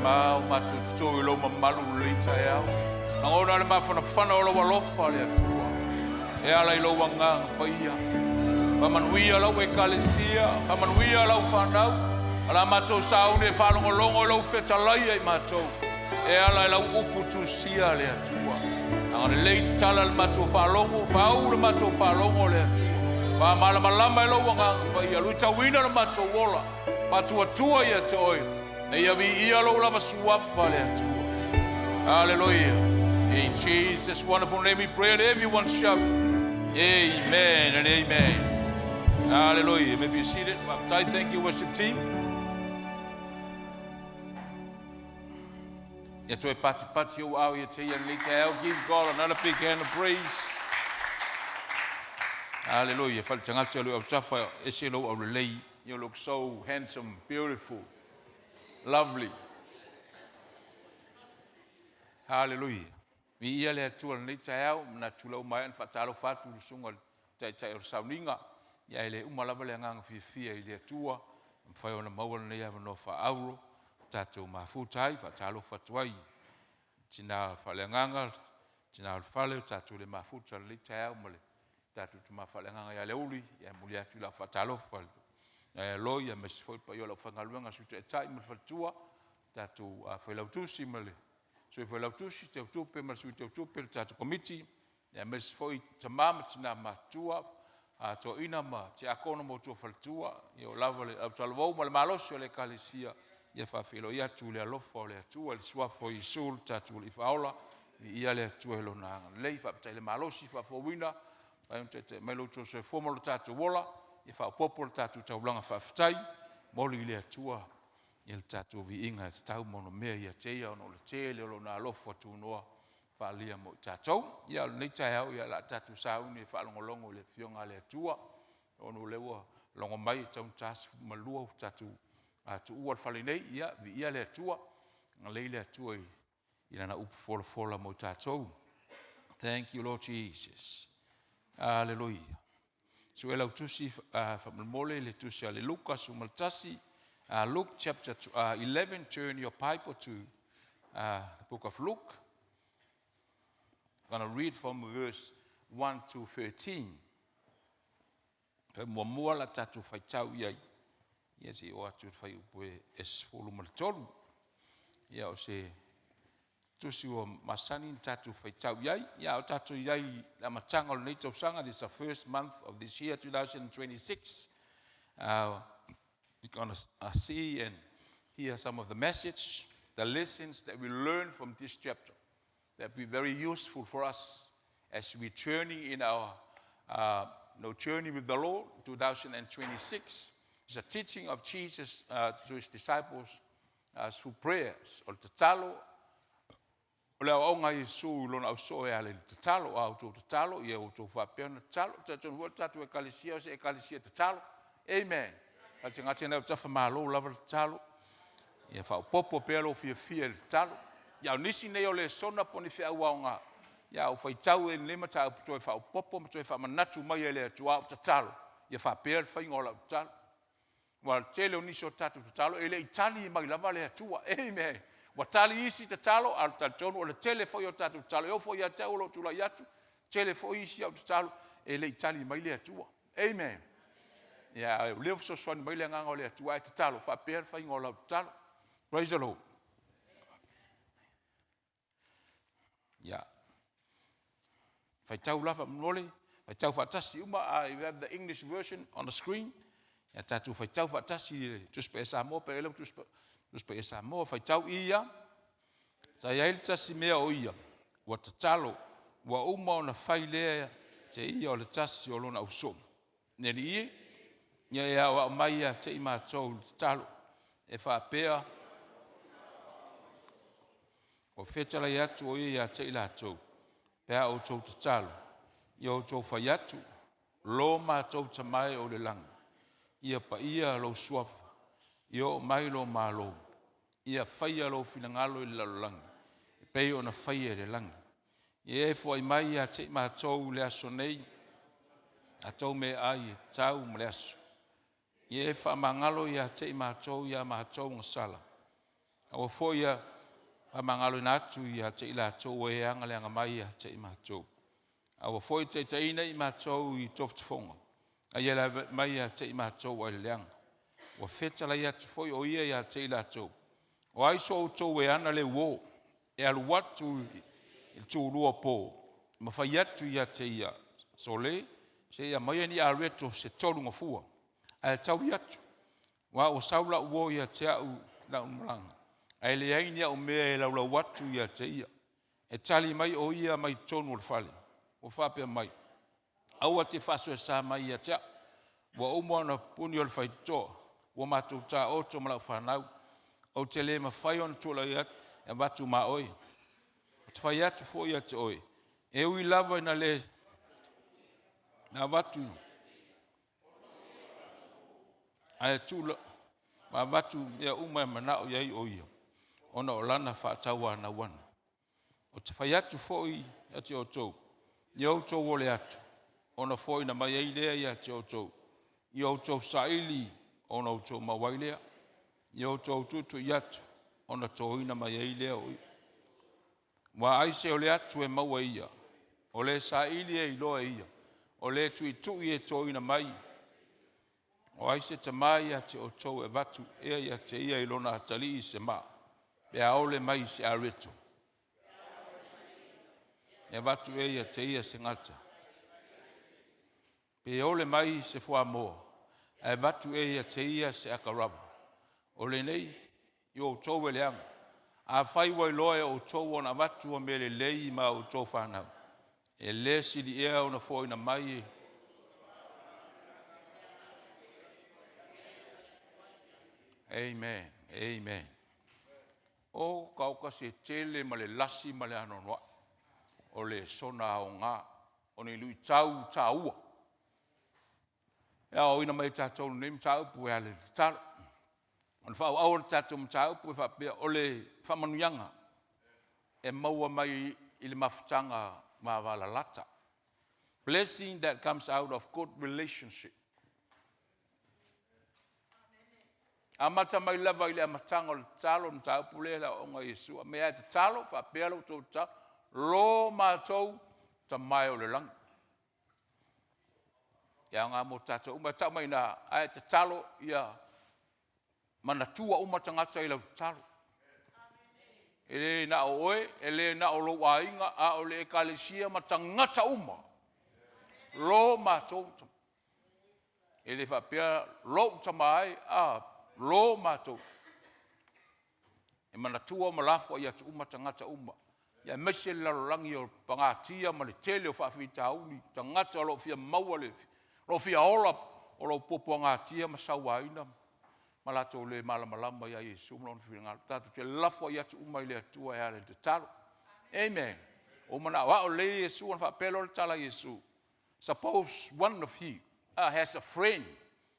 Tama, ua matou toto i Lou mamalu i lenei taeao. Lagona le mafanafana o Lou alofa, le Atua, e ala i Lou Agaga Paia. Faamanuia lau Ekalesia, faamanuia lau fanau, o le a matou sauni e faalogologo i Lou fetalaia i matou, e ala i lau upu tusia, le Atua. Agalelei tatala le matou faalogo, faauu le matou faalogo, le Atua. Faamalamalama e Lou Agaga Paia, luitauina le matou ola, faatuatua ia te Oe, ina ia viia Lou lava suafa, le Atua. Hallelujah. In Jesus' wonderful name we pray, and everyone shout, Amen and amen. Hallelujah. You may be seated. Thank you, worship team. Ia toe patipati ou aao ia te Ia lenei taeao. Give God another big hand of praise. Hallelujah. Fale tagata lo autafa ese lou aulelei. You look so handsome, beautiful, lovely. Hallelujah. Viia le Atua lenei taeao, manatu lau mai an faatalofa atu i le susuga i le taitai o le sauniga. Ia e le uma lava le agaga fiafia i le Atua, mafai ona maua lenei avanoa faaauro, tatou mafuta ai, faatalofa atu ai. Tina faaleagaga, tina o le fale, o tatou le mafuta lenei taeao ma le tatou tama faaleagaga ia Leuli, ia muli atu i lau faatalofa. Ia loi, aemaise foi le paia o lau faigaluega Sui Taitai ma le faletua, tatou failautusi ma le sui failautusi, teutupe ma le sui teutupe, le tatou komiti, aemaise foi tama ma tina matutua, toeaiina ma tiakono ma outou faletua, ia o lava le autalavou ma le malosi o le Ekalesia, ia faafeiloai atu i le alofa o le Atua i le suafa o Iesu le tatou Alii Faaola. Viia le Atua i lona agalelei, faafetai le malosi faafouina, faafetai ona taitai mai lo outou soifua ma lo tatou ola, ia faaopoopo le tatou taulaga faafetai, momoli i le Atua ia le tatou viiga e tatau ma onomea ia te Ia ona o le tele o lona alofa tunoa faaalia mo i tatou. Ia o lenei taeao, ia o le a tatou sauni e faalogologo i le Afioga a le Atua, ona o lea ua logo mai e taugata 12 ua tatou tuua le fale nei, ia viia le Atua, agalelei le Atua i Lana upu folafola mo i tatou. Thank you, Lord Jesus. Hallelujah. Sue lau tusi faamolemole le tusi a le Luka 11, Luke chapter 11. Turn your Bible to the book of Luke. I'm going to read from verse 1 to 13. Fe muamua la tatou faitau i ai, ia se i oo atu i le fuaiupu e 13. Ia o se tusi ua masani na tatou faitau i ai. Ia o tatou i ai i le amataga o lenei tausaga. This is the first month of this year, 2026. We're going to see and hear some of the message, the lessons that we learn from this chapter that be very useful for us as we journey in our journey with the Lord, 2026. It's a teaching of Jesus to his disciples through prayers. O le tatalo, o le aoaoga a Iesu i lona ausoo e ala i le tatalo, a outou tatalo, ia outou faapea ona tatalo. Talitonu foi le tatou ekalesia o se ekalesia tatalo. Amen. A le tagata ina tafa malo lava le tatalo. Ia faaopoopo pea lou fiafia i le tatalo. Ia o nisi nei o le sona po o ni feau aoga. Ia o faitau e lenei mataupu toe faaopoopo ma toe faamanatu mai e le Atua o tatalo. Ia faapea le faiga o lau tatalo. Ua tele o nisi o tatou tatalo e le i tali mai lava le Atua. Amen. Ua tali isi tatalo, a o le talitonu o le tele foi o tatou tatalo. E oo foi ia te au o lo o tulai atu, tele foi isi au tatalo e le i tali mai le Atua. Amen. Ia, o lea fesoasoani mai le agaga o le Atua e tatalo, faapea le faiga o lau tatalo. Praise the Lord. Ia. Faitau lava mole, faitau faatasi uma. You have the English version on the screen. Ia tatou faitau faatasi i le Tusi Paia Samoa, pe le Tusi Paia Samoa, faitau ia. Sa i ai le tasi mea o ia, ua tatalo, ua uma ona fai lea te ia o le tasi o lona ausoo. Ne li ie, ia e ao mai ia te i matou le tatalo. E faapea, ua fetalai atu o ia ia te i latou, pe a outou tatalo, ia outou fai atu, lo matou Tama e o i le lagi, ia paia lou suafa, ia oo mai lo Malo, ia faia lou finagalo i le lalolagi, e pei ona faia i le lagi. Ia e foai mai ia te i matou i le aso nei, tatou meaai e tatau ma le aso. Ia e faamagalo ia te i matou ia matou gasala. Aua foi ia faamagaloina atu ia te i latou ua e agaleaga mai ia te i matou. Aua foi e taitaiina i matou i tofotofoga, a ia laveai mai ia te i matou ai le leaga. Ua fetalai atu foi o ia ia te i latou, O ai so outou e ana le uō e alu atu i le tulua o po ma fai atu ia te ia, ‘Sole, se i aumaia ni areto se tolu gafua, ae taui atu, aua ua sau lau uo ia te au i lau malaga, ae leai ni au mea e laulau atu ia te ia.’ E tali mai o ia mai totonu o le fale, ua faapea mai, ‘Aua e te faasoesa mai ia te au. Ua uma ona puni le faitotoa, ua matou taoto ma lau fanau. Ou te le mafai ona tulai atu e avatu ma oe.’ Ou te fai atu foi ia te oe, e ui lava ina le avatu ae ma avatu mea uma e manao i ai o ia, ona o lana faatauanau ana. Ou te fai atu foi ia te outou, ia outou ole atu, ona foaina mai ai lea ia te outou. Ia outou saili, ona outou maua ai lea. Ia outou tuitui atu, ona toina mai ai lea o ia. Aua ai se ole atu e maua e ia? O le saili e iloa e ia, o le tuitui e toina mai. O ai se tamā ia te outou e avatu ea ia te ia i lona atalii se maa, pe a ole mai i se areto, e avatu ea ia te ia se gata? Pe ole mai i se fuamoa, ae avatu ea ia te ia se akarava? O lenei, i outou e leaga, afai ua iloa e outou ona avatu o mea lelei ma a outou fanau, e le sili ea ona foaina mai e Amen. Amen. O taoka se tele ma le lasi ma le anoanoai o le lesona aoga, o ni luitau taua e aoaoina mai e tatou i lenei mataupu e ala i le tatalo. O le faaauau o le tatou mataupu e faapea, o le faamanuiaga e maua mai i le mafutaga vavalalata. Blessing that comes out of good relationship. Amata mai lava i le amataga o le tatalo, le mataupu lea i le aoaoga a Iesu, fai mai a e tatalo, faapea la outou tatalo, Lo matou Tama e o i le lagi. E aoga mo tatou uma, e tau mai i ina, a e tatalo ia manatua uma tagata i lau tatalo. E le na o oe, e le na o lou aiga, a o le ekalesia ma tagata uma. Lo matou Tama. E le faapea lou tama e, a, lo matou. E manatua ma lafoai atu uma tagata uma, aemaise le lalolagi o le pagatia ma le tele o faafitauli, tagata o lo o fia maua le, o lo o fia ola, o lo o puapuagatia ma sauaina ma latou le malamalama ia Iesu ma Lona finagalo. Tatou te lafoai atu uma i le Atua e ala i le tatalo. Amen. Ua ou manao e ao lelei Iesu ona faapea lea o le tala a Iesu, suppose one of you has a friend,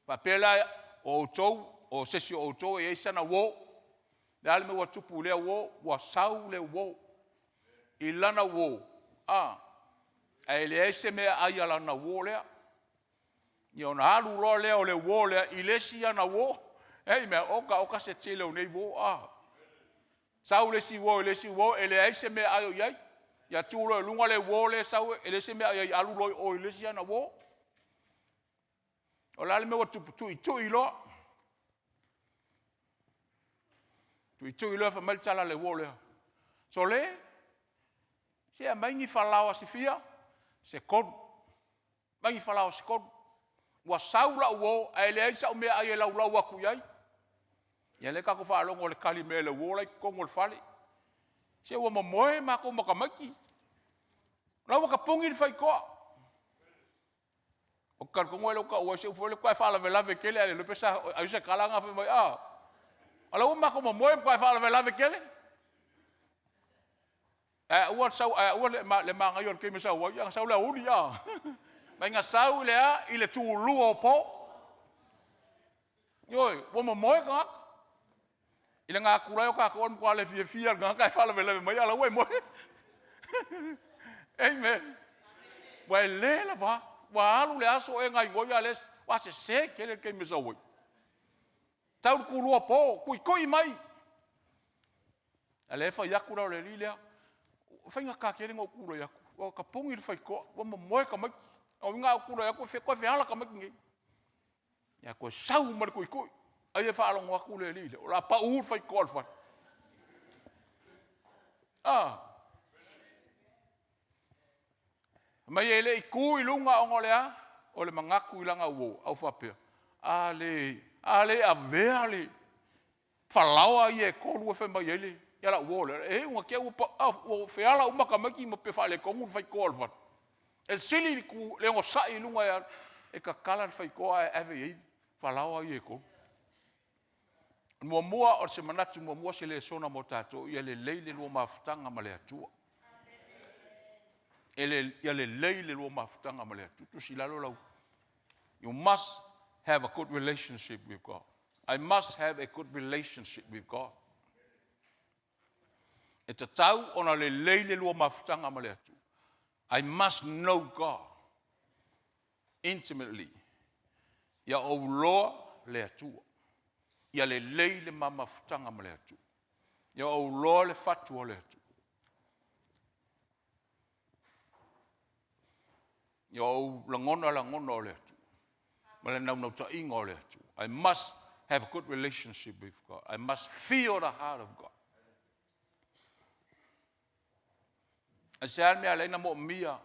faapea la o outou, o se isi o outou e i ai sana uo, o le a le mea ua tupu i lea uo? Ua sau le uo i lana uo, a, ae leai se meaai a lana uo lea. Ia ona alu loa lea o le uo lea i le isi ana uo. Amen. Oka oka se tele o nei uo, a. Sau le isi uo i le isi uo e leai se meaai o i ai. Ia tu loa i luga le uo lea e sau e leai se mea o i ai, alu loa i o i le isi ana uo. O le a le mea ua tupu? Tuitui loa. Tuitui loa fai mai le tala a le uo lea, Sole, se aumai ni falaoa se fia? Se tolu. Aumai ni falaoa se tolu. Ua sau lau uo ae leai sau meaai e laulau atu i ai. Ia lea tatou faalogo i le tali mai a le uo la e i totonu o le fale. Se ua momoe matou ma tamaiti, o la ua tapuni le faitotoa. Ou te talitonu e le o tau ai se upu foi lea, matua e faalavelave tele ae le iloa pe sa ai o se tala lena fai mai, a, o la ua matou momoe, matua e faalavelave tele. Ae aua le sau, ae aua le manaia o le taimi e sau ai, ana sau i le aoauli, a. Mai na sau i le a? I le tulua o po. Ioe, ua momoe tagata. I le natura e o tatou o le matua le fiafia lava o le tagata ae faalavelave mai a o la e ua e moe. Amen. Ua e le lava, ua alu le aso o e gaoioi a o lea ua sese tele le taimi e sau ai. Sau i le tulua o po, tuitui mai. A o lea e fai atu la o le alii lea, ua faigata tele ona ou tulai atu, ua tapuni le faitotoa, ua momoe tamaiti. O lona uiga a ou tulai atu e toe feala tamaiti nei. Ia toe sau ma le tuitui, ai e faalogo atu le alii lea, o le a pau le faitotoa o le fale. Ah! Fai mai e le i tu i luga ona o le a? O le manatu i lana uo, au faapea, a le, a le avea le falaoa ia e tolu e fai mai ai le, ia lau uo lea, e iu ina te i ua, ua feala uma tamaiti ma pe faaletonu le faitotoa o le fale. E sili le tu, le onosai i luga e alu e tatala le faitotoa ae ave i ai falaoa ia e tolu. Muamua, o se manatu muamua, se lesona mo tatou, ia lelei le lua mafutaga ma le Atua. Ia lelei le lua mafutaga ma le Atua. Tusi i lalo lau. You must have a good relationship with God. I must have a good relationship with God. E tatau ona lelei le lua mafutaga ma le Atua. I must know God intimately. Ia ou iloa le Atua. Ia lelei le ma mafutaga ma le Atua. Ia ou iloa le fatu o le Atua. Ia ou lagona lagona o le Atua ma le naunautaiga o le Atua. I must have a good relationship with God. I must feel the heart of God. Aisea le mea e ala ai ona moomia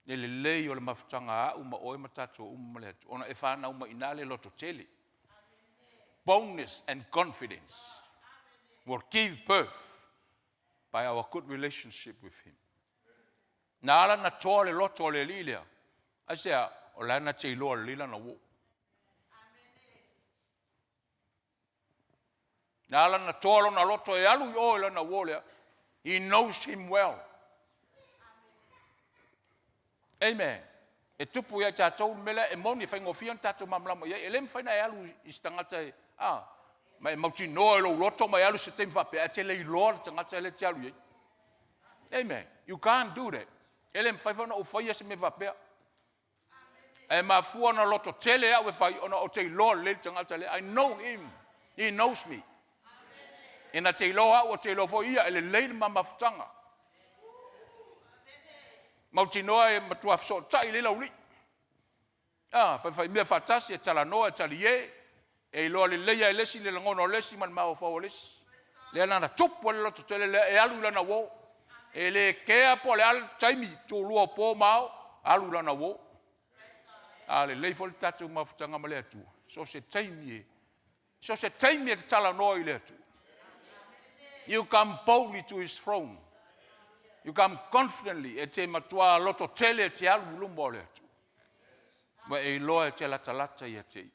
le lelei o le mafutaga a au ma oe ma tatou uma ma le Atua? Ona e fanau mai i ina le lototele. Boldness and confidence will give birth by our good relationship with Him. Na ala na toa le loto o le alii lea, aisea? O la e na te iloa lelei lana uo. Na ala na toa lona loto e alu i o i lana uo lea. He knows him well. Amen. E tupu ia i tatou le mea lea, e moni e faigofie ona tatou malamalama i ai. E le mafai ona e alu i se tagata e, a, ma e mautinoa i lou loto ma e alu i se taimi faapea, ae te le iloa le tagata lea e te alu i ai. Amen. You can't do that. E le mafai foi ona ou faia se mea faapea. Ae mafua ona loto tele au e fai, ona ou te iloa lelei le tagata lea. I know him. He knows me. E na te iloa au, ou te iloa foi ia, e lelei le ma mafutaga. Mautinoa e matua fesootai lelei laulii. A, faifai mea faatasi, e talanoa, e talie, e iloa lelei lava e le isi le lagona o le isi ma le mafaufau o le isi. Lea na tupu ai le loto tele lea e alu i lana uo. E le kea po o le a le taimi, tulua o po ma ao, alu i lana uo. A lelei foi le tatou mafutaga ma le Atua, so o se taimi e, so o se taimi e te talanoa i le Atua. You come boldly to his throne. You come confidently, e te matua loto tele e te alu i luma o le Atua. Ma e iloa e te latalata ia te ia.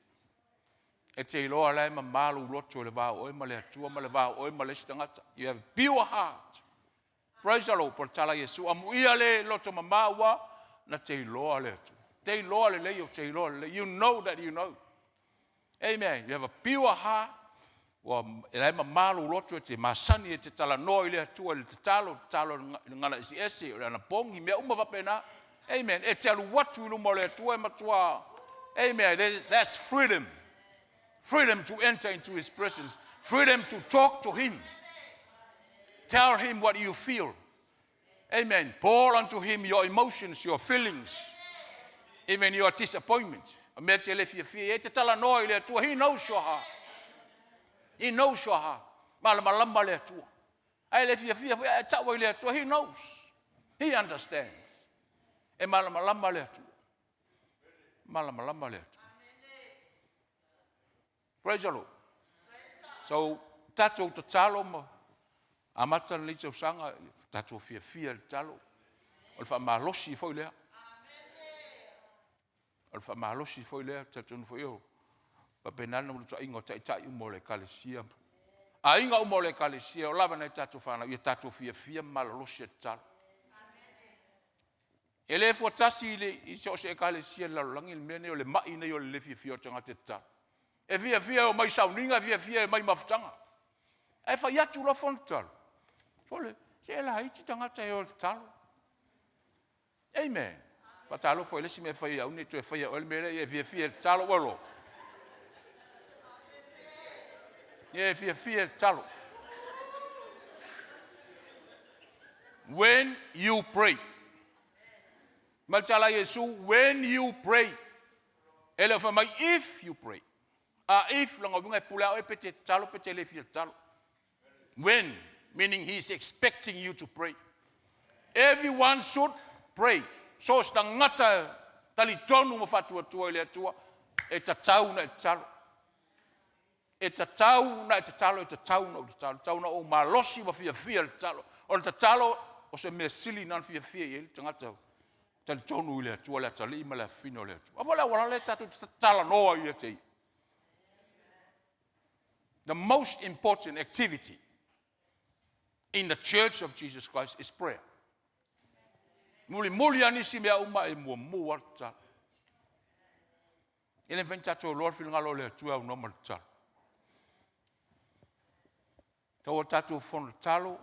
E te iloa la e mama lou loto i le va o oe ma le Atua ma le va o oe ma le isi tagata. You have a pure heart. Praise the Lord. Po o le tala a Iesu, amuia le loto mama ua na te iloa le Atua. Te iloa lelei o te iloa lelei. You know that you know. Amen. You have a pure heart. Ua e la e mama lou loto e te masani e te talanoa i le Atua i le tatalo, tatalo i le gala eseese, o le anapogi, mea uma faapena. Amen. E te alu atu i luma o le Atua e matua. Amen. That's freedom. Freedom to enter into His presence. Freedom to talk to Him. Tell Him what you feel. Amen. Pour unto Him your emotions, your feelings, even your disappointment. A mea te le fiafia e te talanoa i le Atua. He knows your heart. He knows your heart. Malamalama le Atua. Ae le fiafia foi ae tau ai le Atua. He knows. He understands. E malamalama le Atua. Malamalama le Atua. Praise the Lord. So, tatou tatalo ma amata lenei tausaga, tatou fiafia i le tatalo. O le faamalosi foi lea. O le faamalosi foi lea, talitonu foi o faapena le naunautaiga o taitai uma o le Ekalesia. Aiga uma o le Ekalesia, o lava nai tatou fanau, ia tatou fiafia ma malolosi e tatalo. E le fuatasi i, le, i so o se ekalesia i le lalolagi le mea nei o le mai nei o le le fiafia o tagata e tatalo. E fiafia e omai sauniga, e fiafia e omai mafutaga. Ae fai atu loa fono tatalo. Sole, se e laiti tagata e o e tatalo. Amen. Faatalofa i le isi mea e fai au nei toe faia oe le mea lea, e fiafia e tatalo ua loa. E fiafia e tatalo. When you pray. Ma le tala Iesu, when you pray. E le o fai mai if you pray. A if lona uiga e pule a oe pe te tatalo pe te le fia tatalo. When, meaning he is expecting you to pray. Everyone should pray. So se tagata talitonu ma faatuatua i le Atua, e tatau ona e tatalo. E tatau ona e tatalo, e tatau ona ou tatalo, e tatau ona ou malosi ma fiafia i le tatalo. O le tatalo o se mea sili lena ona fiafia i ai le tagata talitonu i le Atua, le atalii ma le afafine o le Atua. Aua le auala lea tatou te talanoa ai ia te ia. The most important activity in the church of Jesus Christ is prayer. Mulimuli lava nisi mea uma e muamua le tatalo. E le mafai ona tatou iloa le finagalo o le Atua e aunoa ma le tatalo. Tau o tatou fono tatalo,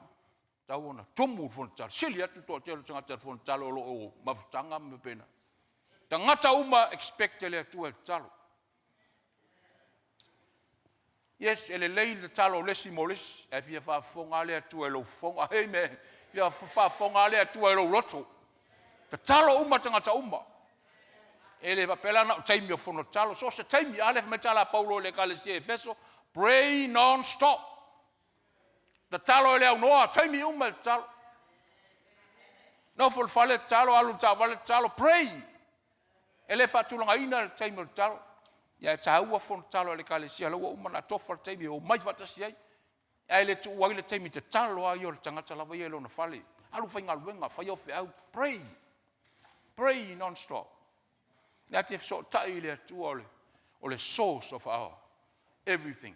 tau ona tumu le fono tatalo. Sili atu le toatele o tagata i le fono tatalo o lo o mafutaga ma mea pena. Tagata uma expect e le Atua e tatalo. Yes, e lelei le tatalo o le isi mo le isi, ae fia faafofoga lava le Atua i lou fofoga. Amen. Fia faafofoga lava le Atua i lou loto. Tatalo uma tagata uma. E le faapea la na o taimi o fono tatalo, so o se taimi. A lea fai mai tala a Paulo i le ekalesia i Efeso, pray non stop. Tatalo e le aunoa, taimi uma e tatalo. Nofo i le fale tatalo, alu i le taavale tatalo, pray. E le faatulagaina le taimi o le tatalo. Ia e taua fono tatalo a le ekalesia, la ua uma ona atofa le taimi e omai faatasi ai. Ae le tuua ai le taimi tatalo lava ia o le tagata lava ia i lona fale. Alu faigaluega, fai au feau, pray. Pray non stop. E te fesootai i le Atua o le source of our everything.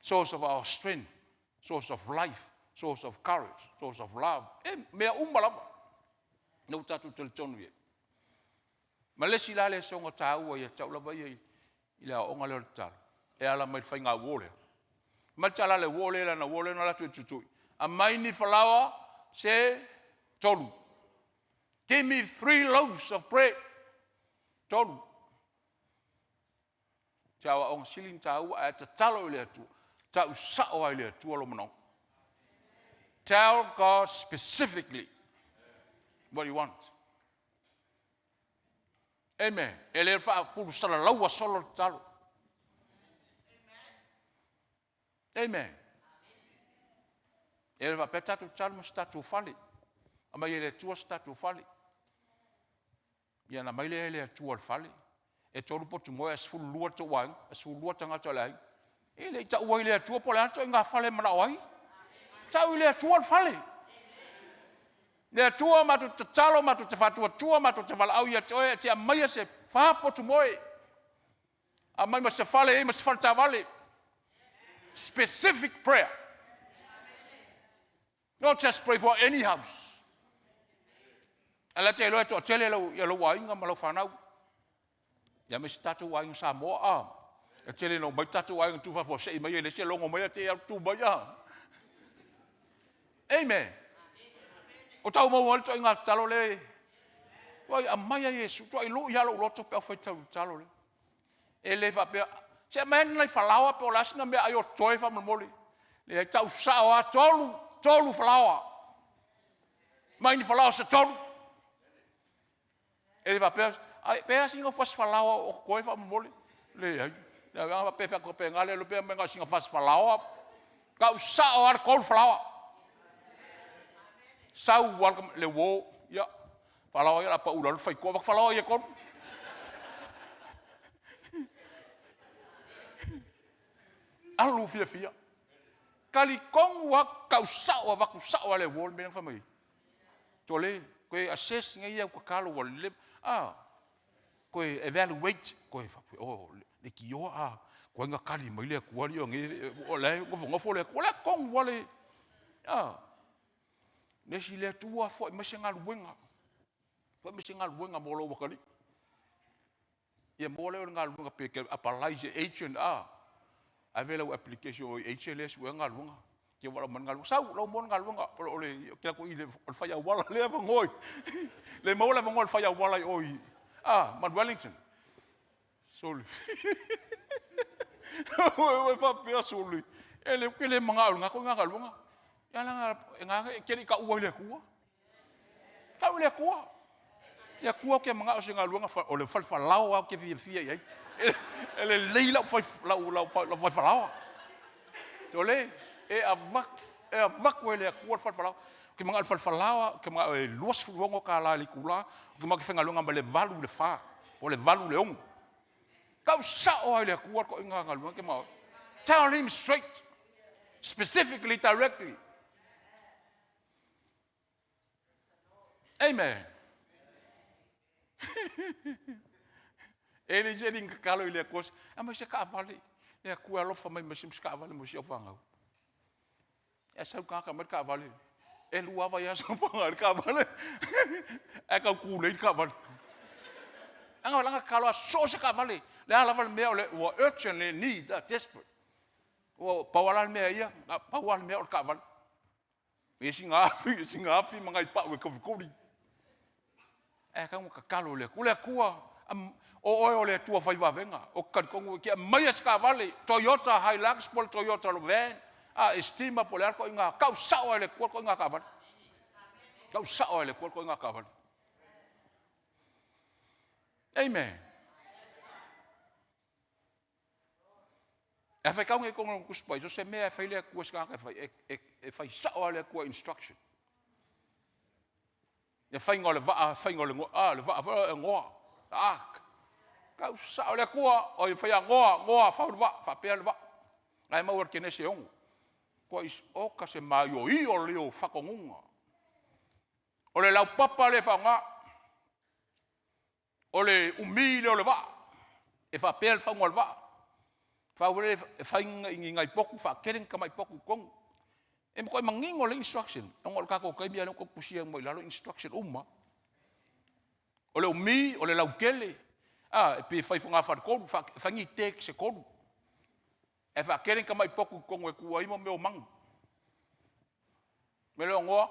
Source of our strength, source of life, source of courage, source of love. E mea uma lava. Na ua tatou talitonu i ai. Ma le isi la lea soga taua ia te au lava ia i le aoaoga lea o le tatalo, e ala mai le faiga uo lea. Ma le tala le uo lea lana uo lea na alu atu e tutui. Aumai ni falaoa se tolu. Give me 3 loaves of bread. Tolu. Te aoaoga sili na taua ae tatalo i le Atua. Tau sao ai le Atua lo manaoga. Tell God specifically what you want. Amen. E le faapulusalalaua solo le tatalo. Amen. E le faapea tatou tatalo mo se tatou fale. Aumai e le Atua se tatou fale. Ia na aumai lea e le Atua le fale. E 3 potu moe ae 12 le tou aiga, e 12 tagata o le aiga. E le i taua i le Atua po o le a le ituaiga fale e manao ai. Tau i le Atua le fale. Le Atua matou te tatalo, matou te faatuatua, matou te valaau ia te oe e te aumaia se fa potu moe. Aumai ma se fale e i ai ma se faletaavale. Specific prayer. Not just pray for any house. Ae la te iloa e toatele lau, ia lou aiga ma lau fanau. Ia me se tatou aiga Samoa a. E tele na omai tatou aiga tu faafuasei mai e le isi e logo mai a te au tu mai a. Amen. O tau maua le ituaiga tatalo le. Oi, aumai a Iesu, tuai lui lava lou loto pe au faitau i le tatalo lea. E le faapea, se aumai ane nai falaoa pe o le a sina meaai o totoe faamolemole. Leai, tau sao lava, tolu, tolu falaoa. Mai ni falaoa se tolu. E le faapea, ai, pe a sina fasi falaoa o totoe faamolemole. Leai, le agaga faapea e faapena le pe aumai na o sina fasi falaoa. Tau sao lava le tolu falaoa. Sau lava le uo, ia, falaoa ia o le a pau i lalo le faitotoa, avatu falaoa ia e tolu. Alu fiafia. Talitonu lava, tau sao, avatu sao lava e le uo le mea lea na fai mai ai. Tole, toe assess nei au tatalo ua leva, a, toe evaluate, toe faapea, oh, leitioa a tuai ona tali mai le Atua alii o nei, o la e nofonofo le Atua, o le a tonu lava le, a. Le isi, le Atua foi mai se galuega, foi mai se galuega mo lou atalii. Ia maua lea o le galuega pe te apply i se agent, a, ave lau application i o i agent lea e suea galuega. Te i ua valaau mai le galuega, sau, la ua maua le galuega, o le, ou te alu atu i le fai auala lea avanoa i, le maua le avanoa i le fai auala i o i, a, Mount Wellington. Sole. Ua faapea, sole, e le, ou te le manao i lena ituaiga galuega. Ia leaga e gaga e te le i taua i le Atua. Tau i le Atua. Le Atua ou te manao i se galuega o le fale falaoa ou te fiafia i ai. E lelei lau fai lau lau lau fai falaoa. Ole e avatu e avatu e le Atua le fale falaoa. Ou te manao i le fale falaoa, ou te manao e $26 i le itula, ou te manao ou te faigaluega mai le 8 i le 4, po o le 8 i le 6. Tau sao lava i le Atua le toaiga galuega e te manao ai. Tell him straight, specifically, directly. Amen. E leai se alii tatalo i le Atua, aumai se taavale, le Atua e alofa mai ma se taavale mo si au fanau. Ae sau le tagata aumai le taavale, e 2 lava vaiaso faga ai le taavale, ae tau tulei le taavale. Aga laga tatalo a so o se taavale, le a lava le mea o le ua urgent le need, desperate. Ua pau lava la le mea ia, pau lava le mea o le taavale. E sina afi, sina afi ma nai pau e tofituli. Ae tatau ona tatalo i le Atua. Le Atua, o oe o le Atua fai vavega. Ou te talitonu e te aumaia se taavale, Toyota Hilux po o le Toyota van, a Estima po o le a le ituaiga, tau sao lava i le Atua le ituaiga taavale. Tau sao lava i le Atua le ituaiga taavale. Amen. E faitau nei i totonu o le Tusi Paia, so o se mea e fai le Atua i se tagata e fai, e fai sao lava e le Atua instruction. Le faiga o le vaa, faiga o le, a, le vaa foi e Noa, the ark. Tau sao le Atua, o i fai Noa, Noa, fau le vaa, faapea le vaa. Ae maua le Kenese 6. Koa is, oka se maioio lea o faatonuga. O le laupapa lea e faaaoga. O le umi lea o le vaa, e faapea le fauga o le vaa. Fau foi lele e fai i ni nai potu, faatele ni tamai potu i totonu. E matuai manino lelei instruction, ona o le tatou taimi lea ua tatou tusia uma i lalo instruction uma lava. O le umi, o le lautele, a, e pei e fai i fogafale-tolu, e fai ni decks se 3. Ae faatele ni tamai potu i totonu e tuu ai mea o manu. O le mea lea o Noa,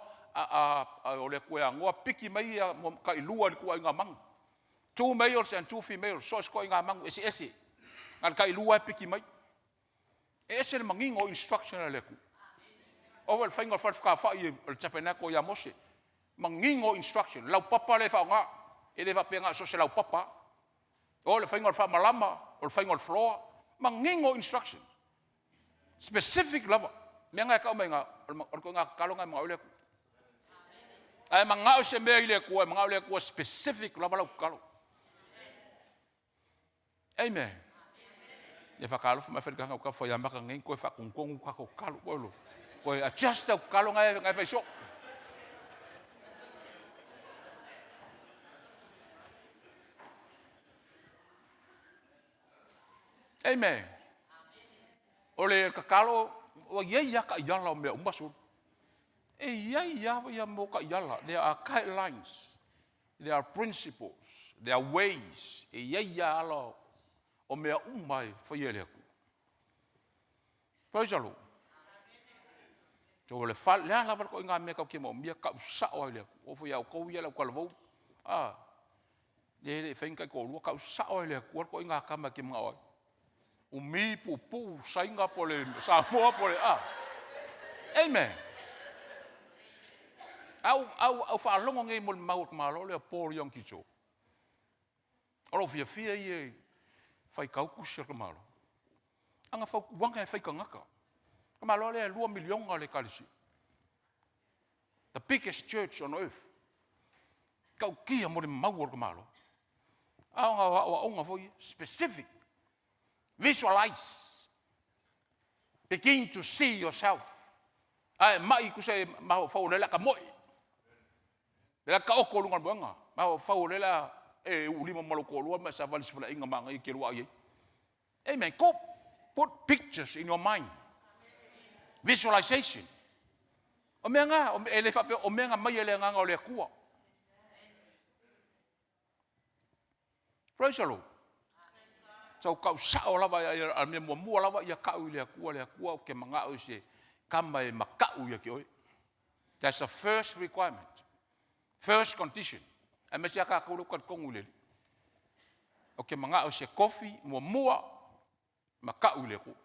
o le Atua ia Noa, piki mai ia tailua i le ituaiga manu. 2 males and 2 females, so o se ituaiga manu eseese. Na o le tailua e piki mai. E ese le manino o instruction a le Atua. O foi le faiga o le fale fekalafai o le tabernacle ia Mose. Manino instruction, laupapa lea e faaaoga. E le faapea na o so o se laupapa. O le faiga o le faamalama, o le faiga o le floor, manino instruction. Specific lava. Mea na e tau mai na, o le ituaiga tatalo na e manao ai le Atua. Ae manao se mea i le Atua, e manao le Atua specific lava lau tatalo. Amen. Ia whakaalofa mai whalikanga o ka whai amaka ngei koe whakongongu ka ko kalo koe lo. Koe adjust au kalo ngai ngai whai so. Amen. O le tatalo, ua i ai lava taiala o mea uma sulu. E i ai lava ia mo taiala. There are guidelines. There are principles. There are ways. E i ai lava ala o mea uma e faia e le Atua. Praise the Lord. So o le fale, le a lava le ituaiga mea tatou te manaomia, tau sao lava i le Atua. Oo foi ia outou ia le autalavou, a, le le i fai ni taitoalua, tau sao lava i le Atua le ituaiga tama e te manao ai. Umi, puupuu, Saina po o le Samoa po o le a. Amen. A ou faalogo nei i molimau a le tamaloa lea o Paul Yonggi Cho. O lou fiafia ia i faitau tusi a le tamaloa. Ana fautuaga e fai tagata. Tamaloa lea e 2 miliona le ekalesia. The biggest church on earth. Tautia molimau o le tamaloa. A o na aoaoga foi ia, specific. Visualize. Begin to see yourself. Ae mai tusa e mafaufau o lea o le a ta moe. Le a taoto i luga o le moega. Mafaufau o lea o le a e uulima ma lou toalua ma e savali i se faleaiga manaia e te lua ai ai. Amen. Go put pictures in your mind. Visualization. O mea na, e le faapea, o mea na mai e le agaga o le Atua. Praise the Lord. Sau tau sao lava, a mea muamua lava ia kau i le Atua, le Atua ou te manao i se tama e makau ia te oe. That's the first requirement. First condition. Aemaise a tatou lea ua talitonu i le Alii. Ou te manao i se tofi muamua makau i le Atua.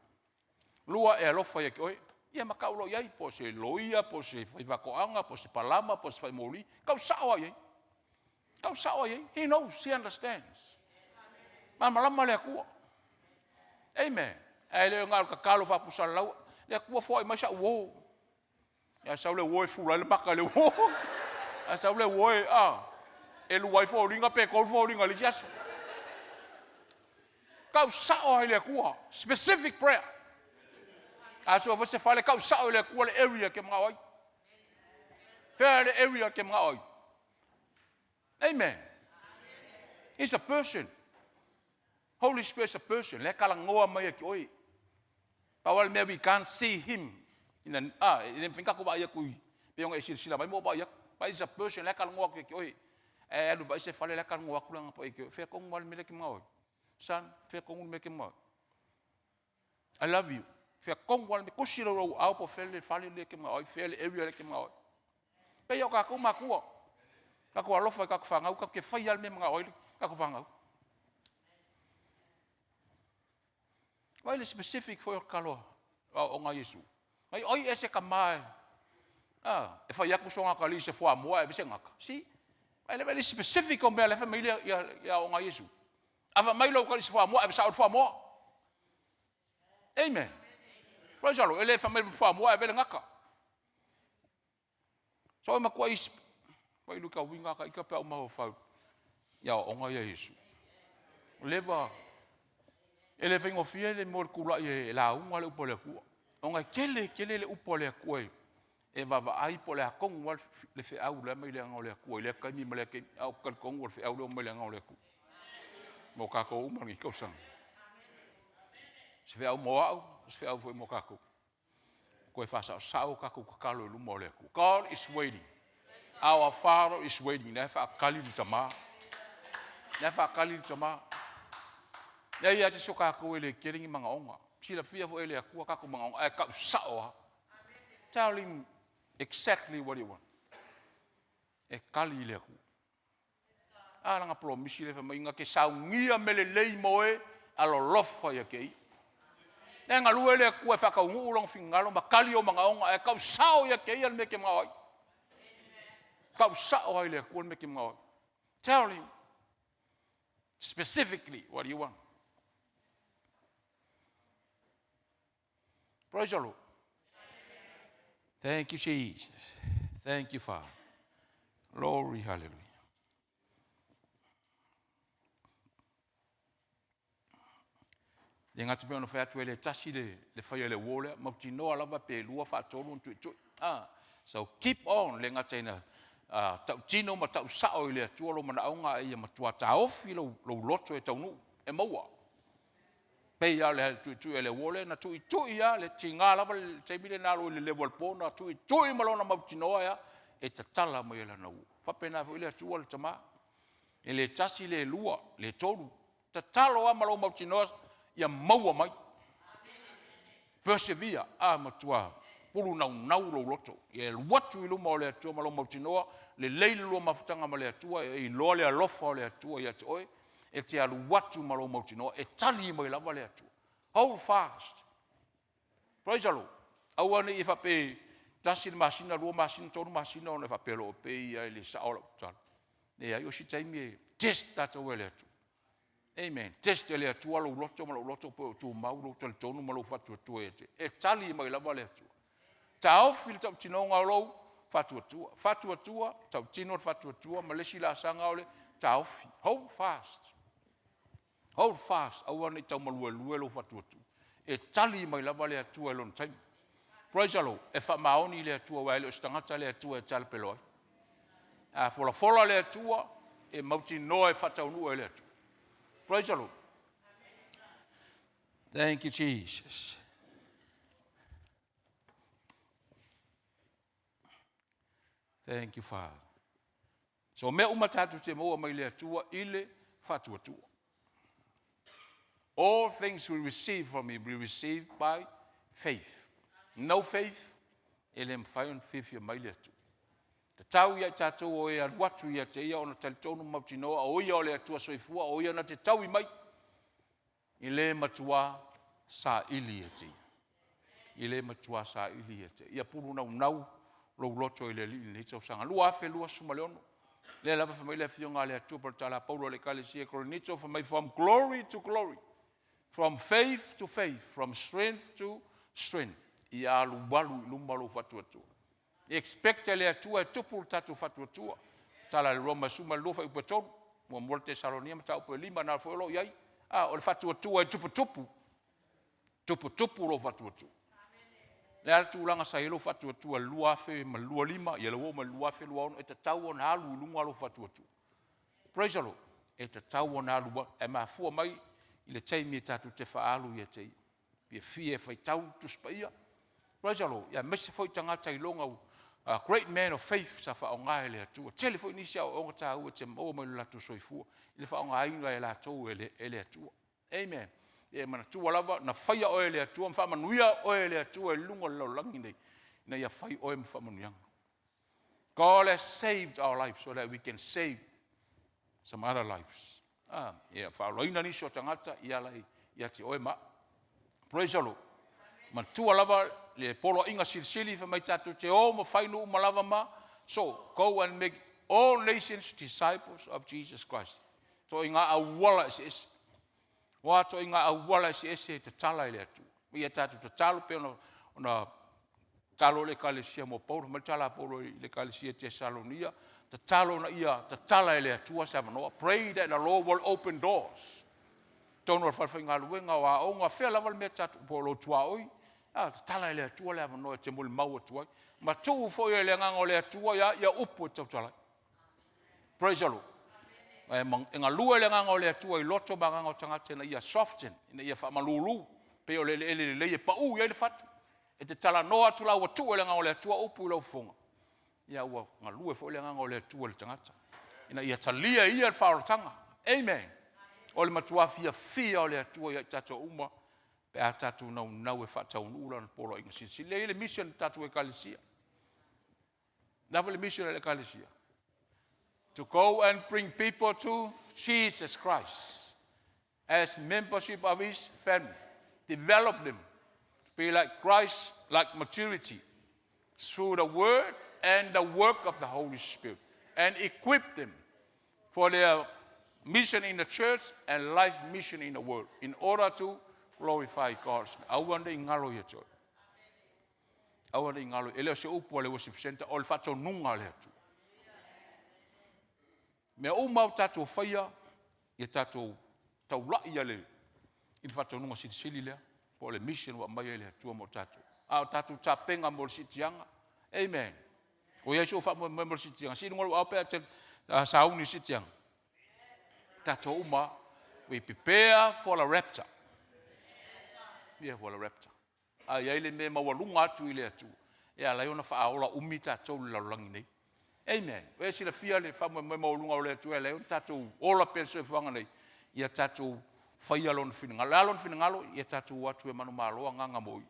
Lua, e alofa ia te oe. Ia ma tau loa i ai, po o se loia, po o se faifaatoaga, po o se palama, po o se faimoli, tau sao lava i ai. Tau sao lava i ai. He knows, he understands. Malamalama le Atua. Amen. Ae le na o le tatalo faapusalalau, le Atua foai mai sa'u uo. Ae sau le uo e fula ai le mata i le uo. Ae sau le uo e, a, e lua ai foliga pe tolu foliga i le isi aso. Tau sao lava i le Atua. Specific prayer. A sua foi se fale, tau sao i le Atua le area e te manao ai. Fea le area e te manao ai. Amen. He's a person. Holy Spirit is a person. Lea talanoa mai ia te oe. Pau lava le mea, we can't see him. In a, ah, e le mafai ona tatou vaai atu i, pei ona e silasila mai ma ou vaai atu. But he's a person, lea talanoa atu ia te oe. E alu vaai se fale, lea talanoa atu le Agaga Paia ia te oe. Fea tonu lava le mea lea e te manao ai. Son, fea tonu le mea e te manao ai. I love you. Fea tonu lava le mea, tusi lou lou ao po o fea le fale lea e te manao ai, fea le area lea e te manao ai. Pei o tatou matua, tatou alofa i tatou fanau, tatou te faia lava le mea e manao ai tatou fanau. Vaai le specific foi o le tatalo a aoaoga a Iesu. Ai oi ese tama e, a, e fai atu sona atalii i se fuamoa ae ave se gata. See? Vaai le, vaai le specific o mea la e fai mai le ia, ia aoaoga a Iesu. A fai mai lou atalii i se fuamoa, ave sao le fuamoa. Amen. Praise the Lord. E le fai mai le fuamoa ae ave le gata. So e matua i fai lu ka winga ka ika pe au mafaufau i aoaoga ia Iesu. Leva e le faigofie le mo le tula'i e lauga le upu a le Atua. Ona e tele tele le upu a le Atua e e vaavaai po o le a tonu lava le feau lea mai le Agaga o le Atua i lea taimi ma lea taimi. Ae ou te talitonu o le feau lea ua mai le Agaga o le Atua mo tatou uma i lenei tausaga. O se feau mo au, o se feau foi mo tatou. Toe faasaosao tatou tatalo i luma o le Atua. God is waiting. Our Father is waiting. La e faatali le Tama. La e faatali le Tama. E i ai se o tatou e le tele ni manaoga. Silafia foi e le Atua tatou manaoga, ae tau sao lava. Tell him exactly what you want. E tali le Atua. A lana polomisi lea fai mai, na te saunia mea lelei mo e alolofa ia te ia. E galue le Atua e faataunuu lona finagalo ma tali ou manaoga, ae tau sao ia te ia le mea e te manao ai. Tau sao ai le Atua le mea e te manao ai. Tell him specifically what you want. Praise the Lord. Thank you, Jesus. Thank you, Father. Glory, hallelujah. Le gata pei ona fai atu e le tasi le, le faia le uo lea, mautinoa lava pe lua faatolu ona tuitui. Ah, so keep on, le gata ina uh, tautino ma tausao i le Atua lou manaoga a ia matua taofi lou, lou loto e taunuu, e maua. Pei lava o le tuitui a le uo lea, na tuitui lava, le tiga lava le taimi lea na alu ai i le level po, na tuitui ma lona mautinoa ea, e tatala mai e lana uo. Faapena foi le Atua le Tama. E le tasi, le lua, le tolu. Tatalo lava ma lou mautinoa ia maua mai. Persevere, a matua pulu naunau lou loto. Ia alu atu i luma o le Atua ma lou mautinoa, lelei le lua mafutaga ma le Atua, e iloa le alofa o le Atua ia te oe, e te alu atu ma lou mautinoa, e tali mai lava le Atua. Hold fast. Praise the Lord. Aua ne i e faapea tasi le masina, lua masina, tolu masina ona e faapea loa pei ia e le sao lau tatalo. Leai, o si taimi e test tatou e le Atua. Amen. Test e le Atua lou loto ma lou loto po o tumau lou talitonu ma lou faatuatua ia te. E tali mai lava le Atua. Taofi le tautinoga o lou faatuatua. Faatuatua, tautino le faatuatua ma le isi laasaga o le taofi. Hold fast. Hold fast, aua ne i taumaluelue lou faatuatua. E tali mai lava le Atua i lona taimi. Praise the Lord. E faamaoni le Atua, aua e le o se tagata le Atua e talapelo ai. A folafola le Atua, e mautinoa e faataunuu e le Atua. Praise the Lord. Thank you, Jesus. Thank you, Father. So mea uma tatou te maua mai le Atua i le faatuatua. All things we receive from him, we receive by faith. No faith, e le mafai ona fiafia mai le Atua. Tatau ia i tatou o e alu atu ia te ia ona talitonu mautinoa o ia o le Atua soifua, o ia na te taui mai i le matua saili ia te ia. I le matua saili ia te ia pulu naunau lou loto i le Alii i lenei tausaga 2026. Lea lava fai mai le Afioga a le Atua po o le tala a Paulo i le Ekalesia i Korinito, fai mai, "From glory to glory, from faith to faith, from strength to strength." Ia alualu i luma lou faatuatua. Expect e le Atua e tupu le tatou faatuatua. Tala i le Roma 12 fuaiupu e 3, 1 Tesalonia mataupu e 5 na foi o lo o i ai. A, o le faatuatua e tuputupu, tuputupu lou faatuatua. Le a le tulaga sa i ai lou faatuatua i le 2025, ia le ua oo mai i le 2026, e tatau ona alu i luga lou faatuatua. Praise the Lord. E tatau ona alu e mafua mai i le taimi e tatou te faaalu ia te ia. Fiafia e faitau le Tusi Paia. Praise the Lord. Ia aemaise foi tagata iloga great man of faith sa faaaoga e le Atua. Tele foi nisi aoaoga taua e te maua mai lo latou soifua i le faaaogaina e latou e le Atua. Amen. E manatua lava, na faia oe e le Atua ma faamanuia oe e le Atua i luga o le lalolagi nei, ina ia fai oe ma faamanuiaga. God has saved our life so that we can save some other lives. Ah, ia faaolaina nisi o tagata ia lai ia te oe ma. Praise the Lord. Matua lava le poloaiga silisili fai mai tatou te o ma fai nuu ma lava ma. So, go and make all nations disciples of Jesus Christ. To i ngā auala ese ese. Ua to i ngā auala ese ese e tatala i le Atua. Ia tatou tatalo pe ona tatalo le Ekalesia mo Paulo, mai le tala a Paulo i le Ekalesia Tesalonia, tatalo na ia tatala e le Atua se avanoa. Pray that the Lord will open doors. Tonu o le falefaigaluega o aoga, fea lava le mea tatou po o lo tuaoi, a tatala e le Atua le avanoa e te molimau atu ai. Ma tuu foi e le agaga o le Atua ia upu e tautalai. Praise the Lord. E galue le agaga o le Atua i loto ma agaga o tagata ina ia soften, ina ia faamalulu, pei o le eleele lelei e pau i ai le fatu. E te talanoa atu la ua tuu e le agaga o le Atua upu i lau fofoga. Ia ua galue foi le agaga o le Atua i le tagata ina ia talia e ia le faaolataga. Amen. O le matua fiafia o le Atua ia i tatou uma pe a tatou naunau e faataunuu lana poloaiga silisili. Lea e i ai le mission o tatou Ekalesia. Lava le mission a le Ekalesia. To go and bring people to Jesus Christ as membership of his family. Develop them to be like Christ, like maturity through the word and the work of the Holy Spirit, and equip them for their mission in the church and life mission in the world in order to glorify God. Aua ne i galo ia te oe. Aua ne i galo. E le o se upu a le worship center, o le faatonuga a le Atua. Mea uma o tatou faia, ia tatou taulai ia le, i le faatonuga silisili lea, po o le mission ua aumai ai le Atua mo tatou. A o tatou tapena mo le siitiaga. Amen. O iai so faamoemoe mo le siitiaga. Si luga au pe a te sauni i le siitiaga. Tatou uma, we prepare for the rapture. Yeah, for the rapture. A iai le mea maualuga atu i le Atua, e ala ai ona faaola umi tatou i le lalolagi nei. Amen. E silafia le faamoemoe maualuga o le Atua e ala ai ona tatou ola pea le soifuaga nei, ia tatou faia lona finagalo. Le a lona finagalo? Ia tatou o atu e manumalo agaga mo ia.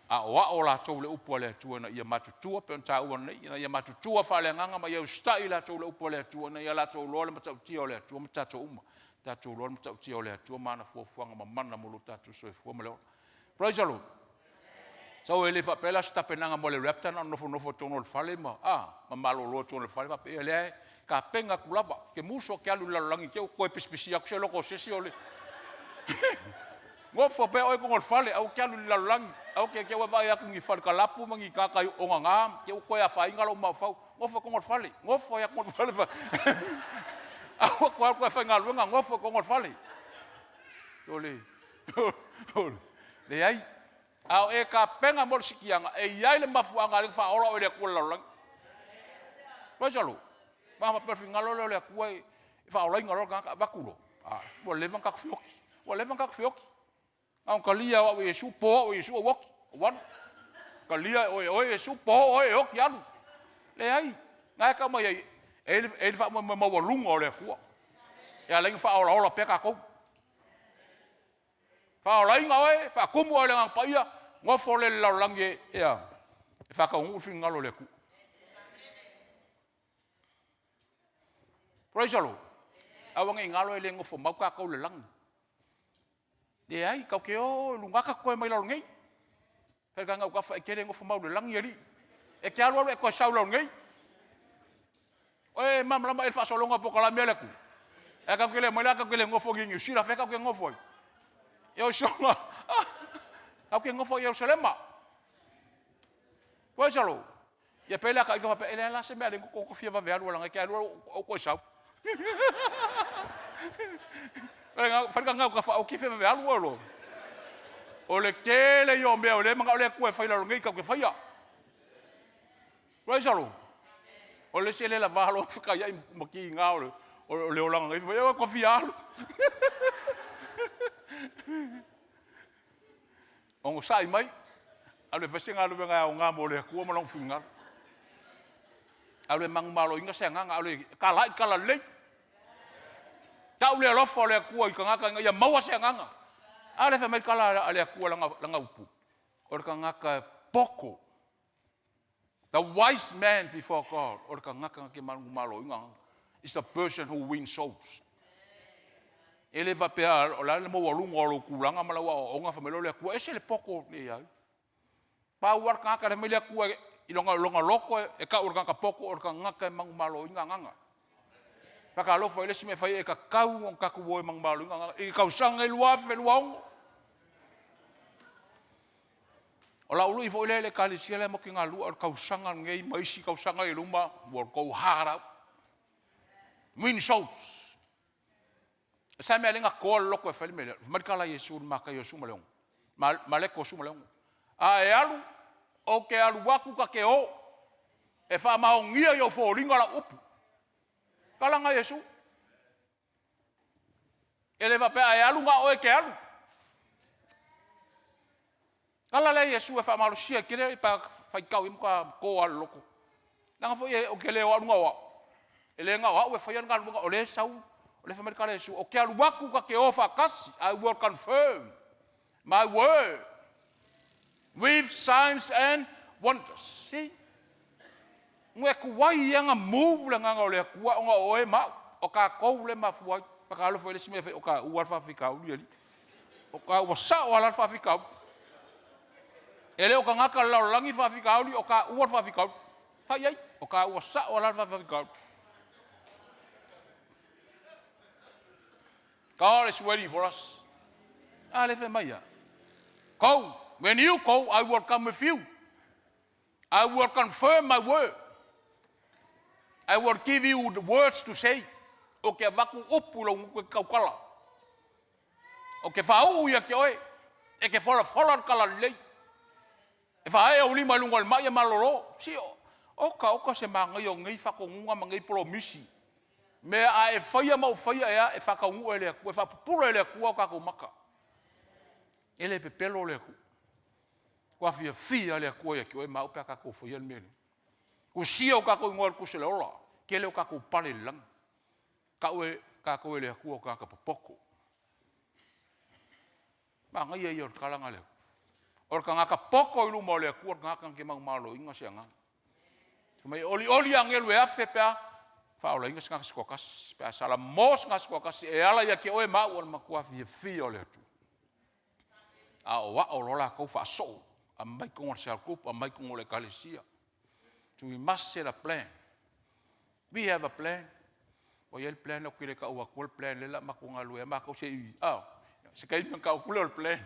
Aoao latou le upu a le Atua ina ia matutua pe ona taua nei, ina ia matutua faaleagaga ma ia usitai latou le upu a le Atua, ina ia latou iloa le matautia o le Atua ma tatou uma. Tatou iloa le matautia o le Atua ma ana fuafuaga mamana mo lo tatou soifua ma le ola. Praise the Lord. Sau e le faapea la se tapenaga mo le rapture na nofonofo i totonu o le fale ma, ma malolo i totonu o le fale faapea lea e tapena atu lava. Ke muso ke alu i le lalolagi te koe pisipisi atu se loko o se isi o le nofo pea oe i totonu o le fale, aua te alu i le lalolagi, aua te te ua vaai atu ni fale kalapu ma ni tagata ogaga, te ua toe afaina lou mafaufau. Nofo i totonu o le fale, nofo ai totonu o le fale. Aua toe alu toe faigaluega, nofo i totonu o le fale. O le leai. A o e tapena mo le siitiaga, e i ai le mafuaaga e ala ai ona faaola oe e le Atua i le lalolagi. Praise the Lord. Ma faapea o le finagalo lea o le Atua e faaolaina loa le tagata avatu loa. A, ua leva ona tatou feoti. Ua leva ona tatou feoti. Na ona talia o au e Iesu, po au e Iesu, ou oti, ou alu. Talia e oe Iesu, po oe e oti, alu. Leai, na e tau mai ai, e i ai le faamoemoe maualuga o le Atua. E ala ai ona faaolaola pea tatou. Faaolaina oe, faatumu oe i le Agaga Paia, nofo lea i le lalolagi e faataunuu le finagalo o le Atua. Praise the Lord. Aua ne i galo e le nofo mau tatou i le lagi. Leai, tatou te o i luga tatou toe mai lalo nei. Fai ka ngau ka fa e kele ngofo mau le lagi alii. E te alu alu e toe sau lau nei. Oe malamalama e le faasologa o polokalame a le Atua. Ae tatou te le omai la tatou te le nofo i Niu Sila, fea tatou te nofo ai? Ia o sioga, tatou te nofo i Ierusalema. Praise the Lord. Ia pei la ka ika faapea, e leai la se mea a le tou fia vave alu alaga e te alu ou toe sau. Fai ka ngau ka fa o ki fia vave alu oe loa. O le tele ia o mea o lea e manao le Atua e fai lalo nei tatou te faia. Praise the Lord. O le isi e le lava loa fekaiai ma kiga o le, o le olaga nei, fai mai, ua fia alu. Onosai mai, alu e fai se galuega e aoga mo le Atua ma lona finagalo. Alu e manumaloina se agaga, alu e talai tala lelei. Tau le alofa o le Atua i tagata ina ia maua se agaga. A lea fai mai le tala a le Atua lana, lana upu, o le tagata e poto. The wise man before God, o le tagata na te manumaloina agaga, is the person who wins souls. E le faapea o le a le maualuga o lou tulaga ma lau aoaoga fai mai loa le Atua, ese le poto e ai. Pau lava le tagata le fai mai le Atua i lona, lona loto e tau o le tagata poto o le tagata e manumaloina agaga. Faatalofa i le isi mea e fai e tatau ona tatou o e manumaloina agaga i le tausaga e 2026. O lau lui foi lea i le Ekalesia lea matou te galulue, o le tausaga lenei ma isi tausaga i luma, will go hard out. Win souls. E sa mea le gatoa le loto e fai le mea lea. Fai mai le tala a Iesu i le Mataio 16, Mareko 16. A e alu, ou te alu atu ta te o, e faamaonia i ou foliga lau upu. Tala na Iesu. E le faapea a e alu na o oe e te alu. Tala lea Iesu e faamalosia i tele pa faitau i matua to lava le loto. Leaga foi e, ou te le o alu na o au. E le na o au e faia le galuega, o lea e sau, o lea e fai mai le tala a Iesu, ou te alu atu ta te o faatasi. I will confirm my word with signs and wonders. See? Ua e tuai ia na move le agaga o le Atua ona o oe ma au, o tatou lea e mafua ai. Faatalofa i le isi mea e fai, o taua le faafitauli alii. O taua sao lava la le faafitauli. E le o tagata o le lalolagi le faafitauli, o taua le faafitauli. Fai i ai, o taua sao lava la le faafitauli. God is waiting for us. A lea fai mai ia. Go, when you go, I will come with you. I will confirm my word. I will give you the words to say. O ke avatu upu i lou gutu e te tautala. O ke faauu ia te oe, e te folafola le talalelei. E faaee ou lima i luga o le mai e malolo. Si o, oka oka se manaia o nei faatonuga ma nei polomisi. Mea a e faia ma ou faia ea, e faataunuu e le Atua, e faapupula e le Atua o tatou maka. E le pepelo le Atua. Ua fiafia le Atua ia te oe ma au pe a tatou faia le mea lea. Tusia o tatou igoa i le Tusi o le Ola, tele o tatou pale i le lagi. Tau e tatou e le Atua o tagata popoto. Manaia ia o le tala na le Atua. O le tagata poto i luma o le Atua, o le tagata na te manumaloina se agaga. Fai mai e olioli agelu e afe pe a faaolaina se tagata se toatasi, pe a salamo se tagata se toatasi e ala ia te oe ma au o le matua fiafia o le Atua. A o ao loa latou faasoo, aumai totonu o le cell group, aumai totonu o le ekalesia. So we must set a plan. We have a plan. Ua i ai le plan, ou te le tau atua le plan lea la matou galulue ai matou se i, ah, se taimi ona tau atu lea o le plan.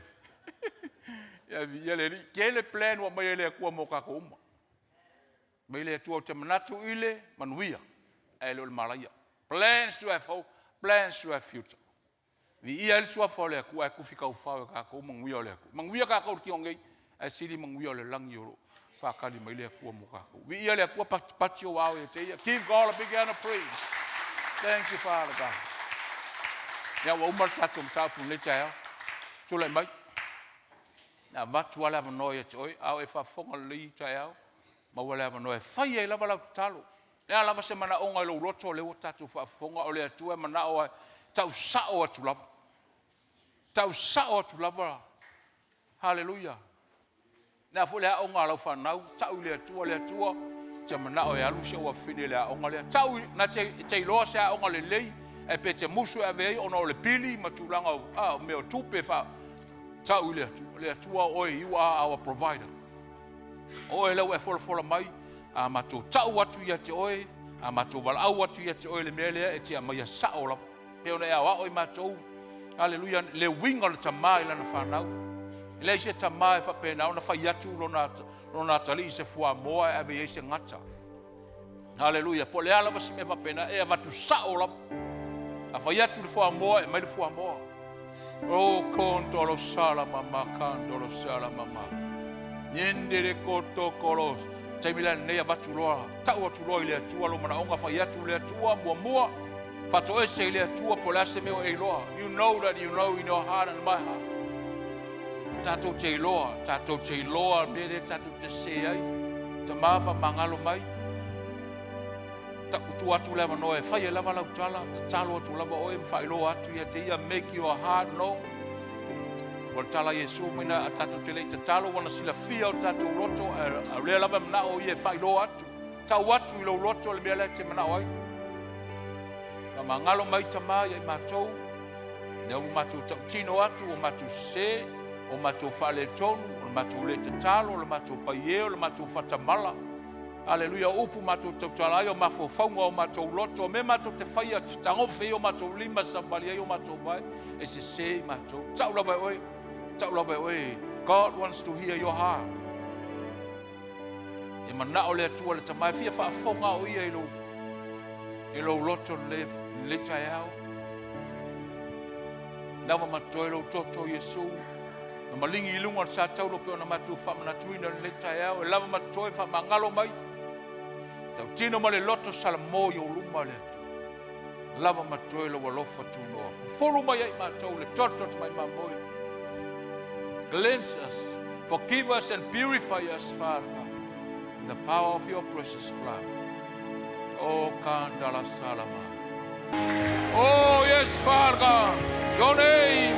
Ia viia le Alii. Tele plan ua aumai e le Atua mo tatou uma. Mai le Atua ou te manatu i le manuia, ae le o le malaia. Plans to have hope, plans to have future. Viia ai le Suafa o le Atua ae tufi taufao e tatou manuia o le Atua. Manuia tatou i le tino nei, ae sili manuia o le lagi o lo o faatali mai le Atua mo tatou. Viia le Atua, patipati ou ao ia te ia. Give God a big hand of praise. Thank you, Father God. Ia, ua uma le tatou mataupu i lenei taeao. Tulai mai. Na avatu lava le avanoa ia te oe, a o e faafofoga lelei i taeao, maua le avanoa e fai ai lava lau tatalo. Le a lava se manaoga i lou loto, o lea ua tatou faafofoga, o le Atua e manao e tau sao atu lava. Tau sao atu lava. Haleluia. Le a foi le aoga a lau fanau, tau i le Atua, le Atua, ou te manao e alu si ou afafine i le aoga lea. Tau na te, te iloa se aoga lelei, ae pe te musu e ave ai ona o le pili ma tulaga o, a, o mea o tupe fa, tau i le Atua. Le Atua oe, you are our provider. O oe lea ua e folafola mai, a matou tau atu ia te oe, a matou valaau atu ia te oe i le mea lea, e te aumaia sao lava. Pei ona e aoao i matou, aleluia, le uiga o le tamā i lana fanau. E leai se tamā e faapena ona fai atu lona, lona atalii i se fuamoa e ave i ai se gata. Aleluia. Po o le a lava se mea faapena, e avatu sao lava. A fai atu le fuamoa, e aumai le fuamoa. O kontolo sala mama kandolo sala mama. Niende le koto kolo. Taimi la lenei avatu loa, tau atu loa i le Atua lou manaoga, fai atu le Atua muamua, faatoese i le Atua po o le a se mea o e iloa. You know that you know in your heart and my heart. Tatou te iloa, tatou te iloa mea lea tatou te sese ai. Tama faamagalo mai. Tuu atu le avanoa e fai ai lava lau tala, tatalo atu lava oe ma faailoa atu ia te ia, make your heart known. O le tala a Iesu mai na a tatou te le i tatalo ua na silafia o tatou loto, a o lea lava e manao ia e faailoa atu, tau atu i lou loto le mea lea e te manao ai. Faamagalo mai Tama ia i matou, lea ua matou tautino atu o matou sese, o matou faaletonu, o le matou le tatalo, o le matou paiē, o le matou faatamala. Aleluia, o upu matou te tautala ai, o mafaufauga o matou loto, o mea matou te faia, tagofe ai o matou lima, savali ai o matou vae, e sese i matou. Tau lava e oe, tau lava e oe. God wants to hear your heart. E manao le Atua le Tama e fia faafofoga o ia i lou, i lou loto lenei taeao. Lava ma totoe lou toto, Iesu. Na maligi i luga o le sa taulo pei ona matou faamanatuina i lenei taeao, e lava ma totoe faamagalo mai. Tautino ma le loto salamo i ou luma le Atua. Lava ma totoe lou alofa tunoa. Fufulu mai ai matou le toto o tamai mamoe. Cleanse us, forgive us and purify us, Father God, with the power of your precious blood. Oh, Kandala Salama. Oh, yes, Father God, your name.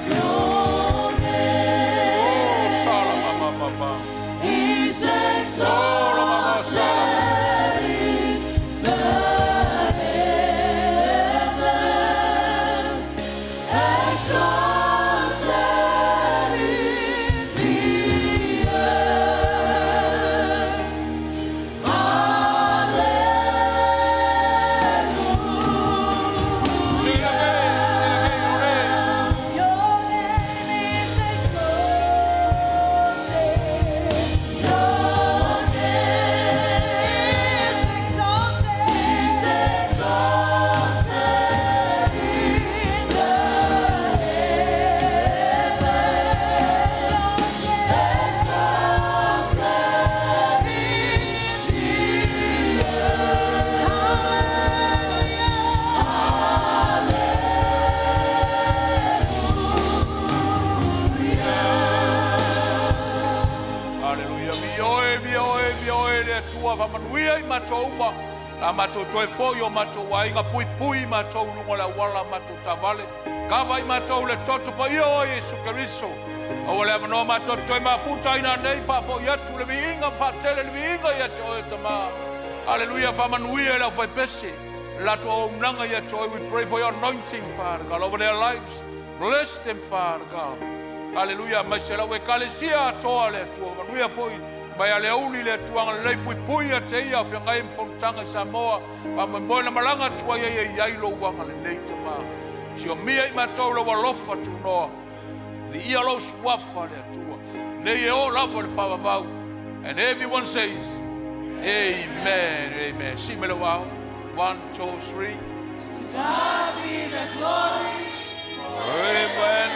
Your name Oh, Salama, mama, mama. is Oh, la mama, Salama. exalted in the heavens, exalted in the earth. Sing it again, sing it again, your name. Your name is exalted. Your name is exalted. Is exalted in the heavens. Exalted in the earth. Hallelujah. Haleluia. Viia oe, viia oe, viia oe le Atua faamanuia i matou uma. La matou toe foi o matou aiga puipui i matou i luga o le auala matou taavale. Kava i matou le toto paia o Iesu Keriso. Aua le avanoa matou te toe mafuta ai nanei faafoi atu le viiga ma faatele le viiga ia te oe Tama. Haleluia. Faamanuia i le aufaipese. Le latou auaunaga ia te oe. We pray for your anointing, Father God, over their lives. Bless them, Father God. Haleluia. Aemaise lau ekalesia atoa le Atua. Manuia foi mai a le auli le Atua agalelei puipui ia te ia o feagai ma fonotaga i Samoa. Faamoemoe na malaga atu ai ai e i ai lou agalelei Tama. Siomia i matou lou alofa tunoa. Viia lou suafa le Atua. Nei e oo lava le faavavau. And everyone says, Amen, amen. Sii mai lou ao. One, two, three. To God be the glory. Amen.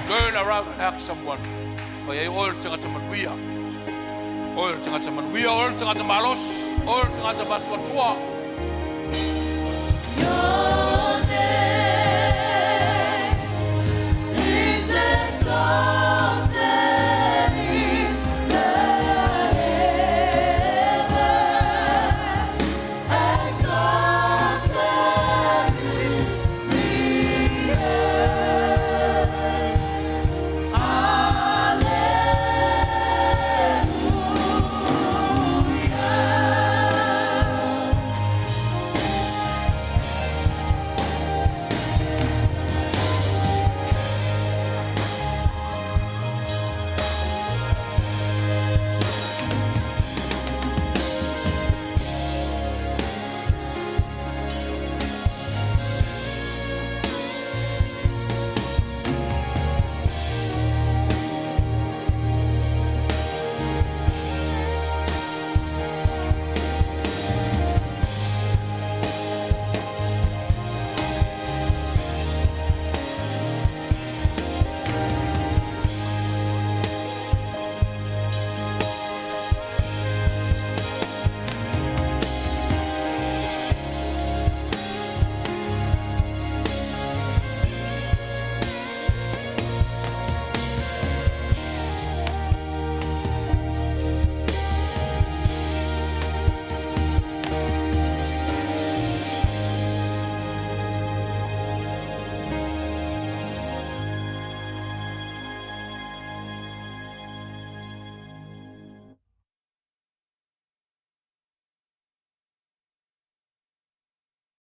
Turn around and hug someone. Fai ai oe o le tagata manuia. Oe o le tagata manuia, oe o le tagata malosi, oe o le tagata matuatua.